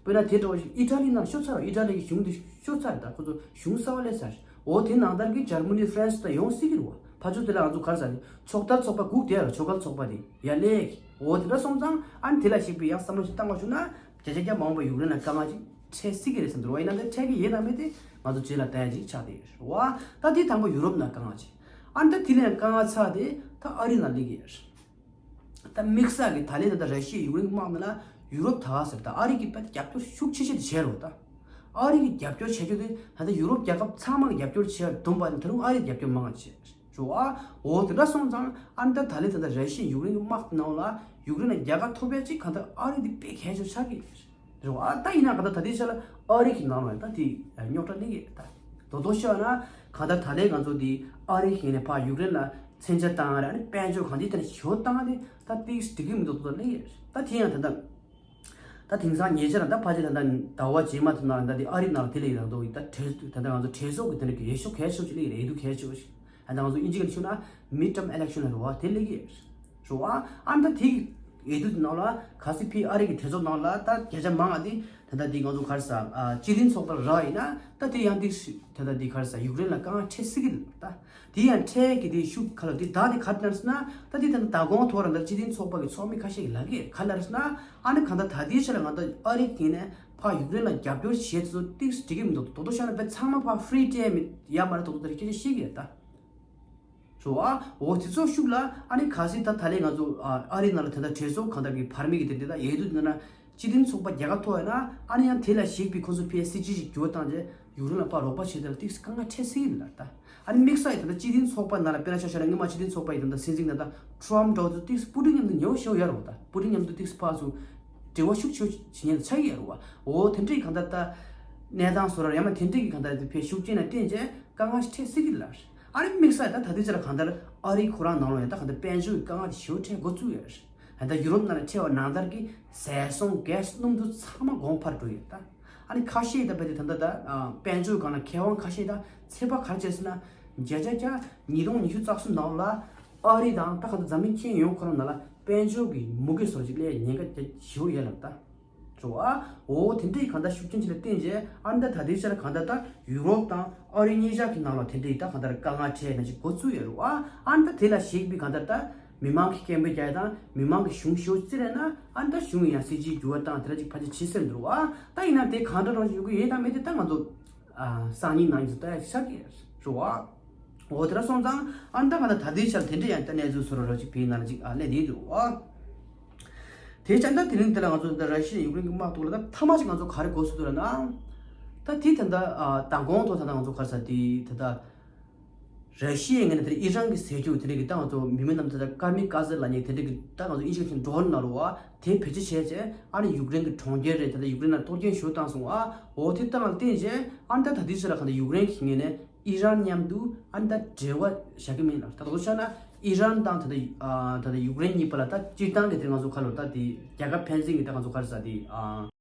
དཔེར་ན་དེ་འདྲ་བ་ཞིག་ཨི་ཊ་ལི་ནང་ཤོར་ཚར་བ། ཨི་ཊ་ལི་གི་གཞུང་དེ་ཤོར་ཚར། ད་ཁོ་ཚོ་གཞུང་གསར་པ་སླེབས་ཚར། འོ་དེ་ནང་ལྟར་གྱི་འཇར་མ་ནི་ཧྥ་རན་སི་ད་ཡོང་སྲིད་ཀྱི་རེད་བ། ཕར་ཕྱོགས་དེ་ལ་ང་ཚོ་ག་རེ་ཟེར་ནི། ཕྱོགས་མཐར་ཚོགས་པ་སྒུག་བསྡད་ཡོད་རེད། ཕྱོགས་མཐར་ཚོགས་པ་དེ་ཡར་སླེབས་ཀྱི། འོ་དེ་འདྲ་སོང་ཙང་ཨ་ནི་དེ་ལ་གཞིགས་པའི་ཡང་བསམ་བློ་ཞིག་བཏང་བ་བྱུང་ན། བརྒྱ་ཆ་བརྒྱ་མ་འོངས་པ་ཡུཀ་རེན་ལ་དཀའ་ངལ་ཅིག་འཕྲད་སྲིད་ཀྱི་རེད་བསམ་འདུག་བ། ཡིན་ན་དེ་འཕྲད་ཀྱི་ཡོད་དང་མེད་དེ་ང་ཚོ་རྗེས་ལ་ལྟ་ཡ་ཅིག་ཆགས་བསྡད་ཡོད་རེད་བ། ད་དེ་དང་པོ་ཡུ་རོབ་ནང་དཀའ་ངལ་ཅིག་ཨ་ནི་ད་དེ་ལས་དཀའ་ངལ་ཚ་དེ་ད་ཨ་རི་ནང་སླེབས་ཀྱི་ཡོད་རེད། ད་དམིགས་བསལ་གྱི་ད་ལན་ད་ལྟ་ར་ཤི་ཡ་ཡུཀ་རེན་གྱི་དམག་ནང་ལ་ཡུ་རོབ་ད་ཟེར་ད་ཨ་རི་གིས་དཔེ་རྒྱབ་སྐྱོར་ཤུགས་ཆེ་ཤོས་དེ་བྱས་རེད་བ། ད་ཨ་རི་གིས་རྒྱབ་སྐྱོར་བྱས་རྒྱུ་དེ་ད་ལྟ་ཡུ་རོབ་རྒྱལ་ཁབ་ཚང་མ་གིས་རྒྱབ་སྐྱོར་བྱས་བསྡོམས་པ་ནི་ད་རུང་ཨ་རིས་རྒྱབ་སྐྱོར་མང་བ་བྱས་རེད་བ། འོ་དེ་འདྲ་སོང་ཙང་ཨ་ནི་ད་ད་ལན་ད་ལྟ་ར་ཤི་ཡ་ཡུཀ་རེན་གྱི་དམག་དེ་ནང་ལ་ཡུཀ་རེན་ལ་རྒྱལ་ཁ་ཐོབ་ཡ་ཅིག་གང་ལྟར་ཨ་རི་དེ་དཔེ་གལ་ཆེ་ཆགས་ཀྱི་རེད། རེད་བ། ད་ཡིན་ན་གང་ལྟར་ད་ལྟའི་ཆ་ལ་ཨ་རི་གི་ནང་ལ་ད་དེ་རྙོག་དྲ་སླེབས་ཀྱི་རེད། ད་དོ་དོ་ཤོད་ན་གང་ལྟར་ད་ལན་ང་ཚོ་དེ་ཨ་རི་གི་ནས་ཕར་ཡུཀ་རེན་ལ་མཚོན་ཆ་བཏང་རེད། ཨ་ནི་དཔལ་འབྱོར་གང་ཅིའི་ཐད་ནས་ཞོ་བཏང་དེ་ད་ཏིག་འགྲིག་གི་མི་འདུག་དོ་དོ་སླེབས་ཀྱི་རེད། ད་དེ་ཡང་ད་ལྟ་ད་དེང་སང་ཉེ་ཆར་ད་ཕལ་ཆེར་ད་ལྟ་ཟླ་བ་རྗེས་མ་དེ་ནང་ད་དེ་ཨ་རི་ནང་ལ་དེ་སླེབས་ཀྱི་རེད། ད་ལྟ་ང་ཚོ་གྲོས་ཚོགས་ཀྱི་དེ་འདྲ་གི་འོས་ཤོག་གལ་ཆེ་ཤོས་ཅིག་སླེབས་ཀྱི་རེད། འོས་བསྡུ་གལ་ཆེ་ཤོས་ཤིག་ཨ་ད་ང་ཚོ་དབྱིན་ཇི་སྐད་ནས་ཞུ་ན་མིཌ་ཊརམ་ཨི་ལེག་ཤན་རེད་བ། དེ་སླེབས་ཀྱི་རེད་བ། ཨ་ནི་ད་དེ་ འོས་བསྡུ་ནང་ལ་གལ་སྲིད་ཕི་ཨ་རི་གི་གྲོས་ཚོགས་ནང་ལ་ད་བརྒྱ་ཆ་མང་བ་དེ་ད་ལྟ་དེ་ང་ཚོ་ག་རེ་ཟ། ཨ། སྤྱི་མཐུན་ཚོགས་པ་རག་ཡིན་ན་ད་དེ་ཡང་དེ་ད་ལྟ་དེ་ག་རེ་ཟ། ཡུཀ་རེན་ལ་དཀའ་ངལ་འཕྲད་སྲིད་ཀྱི་རེད། ད་དེ་ཡང་འཕྲད་ཀྱི་དེ་ཤུགས་ག་ལ་དེ་ད་དེ་ག་རེ་ན་ཟེར་ན། ད་དེ་ད་ལྟ་ད་གོང་ཐོག་ར་ད་སྤྱི་མཐུན་ཚོགས་པ་གི་ཚོགས་མི་ཁ་ཤས་ཀྱིས་ལབ་ཀྱི་རེད། ག་ལ་རེད་ཟེར་ན། ཨ་ནི་གང་ལྟར་ད་ལྟའི་ཆ་ལ་ང་ད་ཨ་རི་གིས་ནས་ཕར་ཡུཀ་རེན་ལ་རྒྱབ་སྐྱོར་བྱེད་ཚུལ་ཏིག་འགྲིག་གི་མི་འདུག། དོ་དོ་ཤ་ན་པའི་ཚང་མ་ཕར་ཧྥི་རི་སྤྲད་མི་ཡ་མ་རེད། དོ་དོ་དེ་སྐད་ཆ་བཤད་ཀྱི་རེད་ད། རེད་བ། འོ་དེ་ཚོ་ཤུགས་ལ་ཨ་ནི་གལ་སྲིད་ད་ད་ལན་ང་ཚོ་ཨ་ཨ་རི་ནང་ལ་ད་ལྟ་གྲོས་ཚོགས་གང་ལྟར་གྱི་བར་མི་གི་དེ་འདྲ་ད་འོས་བསྡུ་ནང་ན་སྤྱི་མཐུན་ཚོགས་པ་རྒྱལ་ཁ་ཐོབ་ཡོད་ན། ཨ་ནི་ཡང་དེ་ལ་གཞིགས་པའི་ཁོ་ཚོ་ཕའི་སྲིད་ཇུས་ཤིག་འགྱུར་བ་བཏང་རྗེས་ཡུཀ་རེན་ལ་ཕར་རོགས་པ་བྱེད་ཐབས་ཏིག་དཀའ་ངལ་འཕྲད་སྲིད་ཀྱི་ཡིན་ལ་ད། ཨ་ནི་དམིགས་བསལ་ཡིན་ད་ལྟ་སྤྱི་མཐུན་ཚོགས་པ་ནང་ལ་དཔེར་ན་ཆ་བཞག་ན་སྔོན་མ་སྤྱི་མཐུན་ཚོགས་པ་ཡི་ད་ལྟ་སྲིད་འཛིན་ད་ལྟ་ཊམ་འདྲ་བོ་ཚོ་ཏིག་པུ་ཏིན་མཉམ་དུ་ཉེ་བོ་ཞེ་པོ་ཡོད་རེད་བ། ད་པུ་ཏིན་མཉམ་དུ་ཏིག་ཕར་ཚུར་འབྲེལ་བ་ཤུགས་ཆེ་བྱེད་མཁན་ཆགས་ཀྱི་ཡོད་རེད་བ། འོ་དེ་འདྲའི་གང་ལྟར་ད་གནས་སྟངས་བཟོ་ར་ཡང་ན་དེ་འདྲའི་གི་གང་ལྟར་དེ་ཕའི་ཤུགས་རྐྱེན་ལ་བརྟེན་བྱས་དཀའ་ངལ་ཞིག་འཕྲད་སྲིད་ཀྱི་ལ། ཨ་ནི་དམིགས་བསལ་ད་ད་ལྟའི་ཆར་གང་ལྟར་ཨ་རི་ཁོ་རང་ནང་ལོགས་ཡང་ད་གང་ལྟར་དཔལ་འབྱོར་གྱི་དཀའ་ངལ་དེ་ཞེ་པོ་འཕྲད་འགོ་བཙུགས་ཡོད་རེད། ད་ལྟ་ཡུ་རོབ་ནང་ལ་འཕྲད་པ་ནང་ལྟར་གྱི་ཟས་སོང་གྷེ་སི་སྣུམ་དེ་ཚང་མ་གོང་འཕར་འགྲོ་ཡོད་ད། ཨ་ནི་ཁ་ཤས་ད་བས་ཏེ་ད་ལྟ་ད་ཨ་དཔལ་འབྱོར་སྒང་ལ་མཁས་དབང་ཁ་ཤས་ད་ཚོད་དཔག་ག་རེ་བྱས་ཟེར་ན། བརྒྱ་ཆ་བརྒྱ་ཉིས་སྟོང་ཉི་ཤུ་རྩ་གསུམ་ནང་ལ་ཨ་རི་དང་ད་ག་ད་འཛམ་གླིང་ཁྱོན་ཡོངས་ཁོ་རང་ནང་ལ་དཔལ་འབྱོར་གྱི་མུ་གེ་བཟོ་ཅིག་སླེབས་ཉེན་ཁ་ཞེ་པོ་ཡོད་ལབ་ད། རེད་བ། འོ་དེ་འདྲའི་གང་ལྟར་ཤུགས་རྐྱེན་ཅིག་ལ་བརྟེན་བྱས་ཨ་ནི་ད་ད་ལྟའི་ཆར་གང་ལྟར་ད་ཡུ་རོབ་དང་ཨ་རི་གཉིས་ཆ་གི་ནང་ལ་དེ་འདྲའི་ད་གང་ལྟར་དཀའ་ངལ་འཕྲད་ན་ཅིག་འགོ་བཙུགས་ཡོད་རེད་བ། ཨ་ནི་ད་དེ་ལ་གཞིགས་པའི་གང་ལྟར་ད་མི་མང་གི་སྐད་འབོད་རྒྱག་ཡ་དང་མི་མང་གི་གཞུང་ཞེ་པོ་བཙིར་ཡ་ན་ཨ་ནི་ད་གཞུང་ཡང་སྲིད་ཇུས་འགྱུར་བ་བཏང་དེ་འདྲ་ཅིག་ཕལ་ཆེར་བྱེད་སྲིད་འདུག་བ། ད་ཡིན་ན་དེ་གང་འདྲ་རང་ཞིག་ཡོང་གི་ཡོད་དང་མེད་དེ་ད་ང་ཚོ་ཨ་སང་ཉིན་གནངས་ཉིན་ཚོ་ལྟ་ཡ་ཆགས་ཀྱི་རེད་བ། འོ་དེ་འདྲ་སོང་ཙང་ཨ་ནི་ད་གང་ལྟར་ད་ལྟའི་ཆར་དེ་འདྲ་ཡང་ད་གནས་ཚུལ་བཟོ་འདྲ་ཅིག་བོད་ནང་ལ་ཅིག་ཨ་སླེབས་བསྡད་འདུག་བ། དེ་བྱས་ད་དེ་རིང་འདི་ལ་ང་ཚོ་ད་ར་ཤི་ཡ་ཡུཀ་རེན་གྱི་དམག་ཐོག་ལ་ད་མཐའ་མ་ཅིག་ང་ཚོ་ག་རེ་གོ་སོང་འདུག་ལབ་ན། ད་དེ་ད་ལྟ་ཨ་མདང་དགོང་ཐོག་ད་ལྟ་ང་ཚོ་ག་རེ་ཟ་དེ་ད་ལྟ་ར་ཤི་ཡའི་ངོས་ནས་དེ་ཨི་རན་གྱི་ཟས་རྒྱུ་དེ་འདྲ་གི་ད་ང་ཚོ་མི་མི་རྣམས་ད་ལྟ་ཀ་མི་ཀ་ཛེ་ལབ་མཁན་དེ་འདྲ་གི་ད་ང་ཚོ་ཨི་ཇིབ་ཤན་ཌོ་རོན་ལབ་རེད་བ། དེ་བེད་སྤྱོད་བྱས་བྱས་ཨ་ནི་ཡུཀ་རེན་གྱི་གྲོང་ཁྱེར་རེད་ད་ལྟ་ཡུཀ་རེན་ལ་གཏོར་སྐྱོན་ཞེ་པོ་བཏང་སོང་ཨ། འོ་དེ་བཏང་ལ་བརྟེན་བྱས་ཨ་ནི་ད་ད་དུས་ཚོད་ལ་གང་ལྟར་ཡུཀ་རེན་གྱི་ངོས་ནས་ཨི་རན་མཉམ་དུ་ཨ་ནི་ད་འབྲེལ་བ་བཞག་གི་མིན་ལ། ད་དོ་ཆ་ན་ཨི་རན་དང་ད་ལྟ་ཨ་ད་ལྟ་ཡུཀ་རེན་གཉིས་བར་ལ་ད་སྤྱིར་བཏང་གི་དེ་ང་ཚོ་ཁ་ལོ་ད་དེ་རྒྱལ་ཁབ་ཕན་ཚུན་གྱི་ད་ང་ཚོ་ག་རེ་ཟ་དེ་ཨ།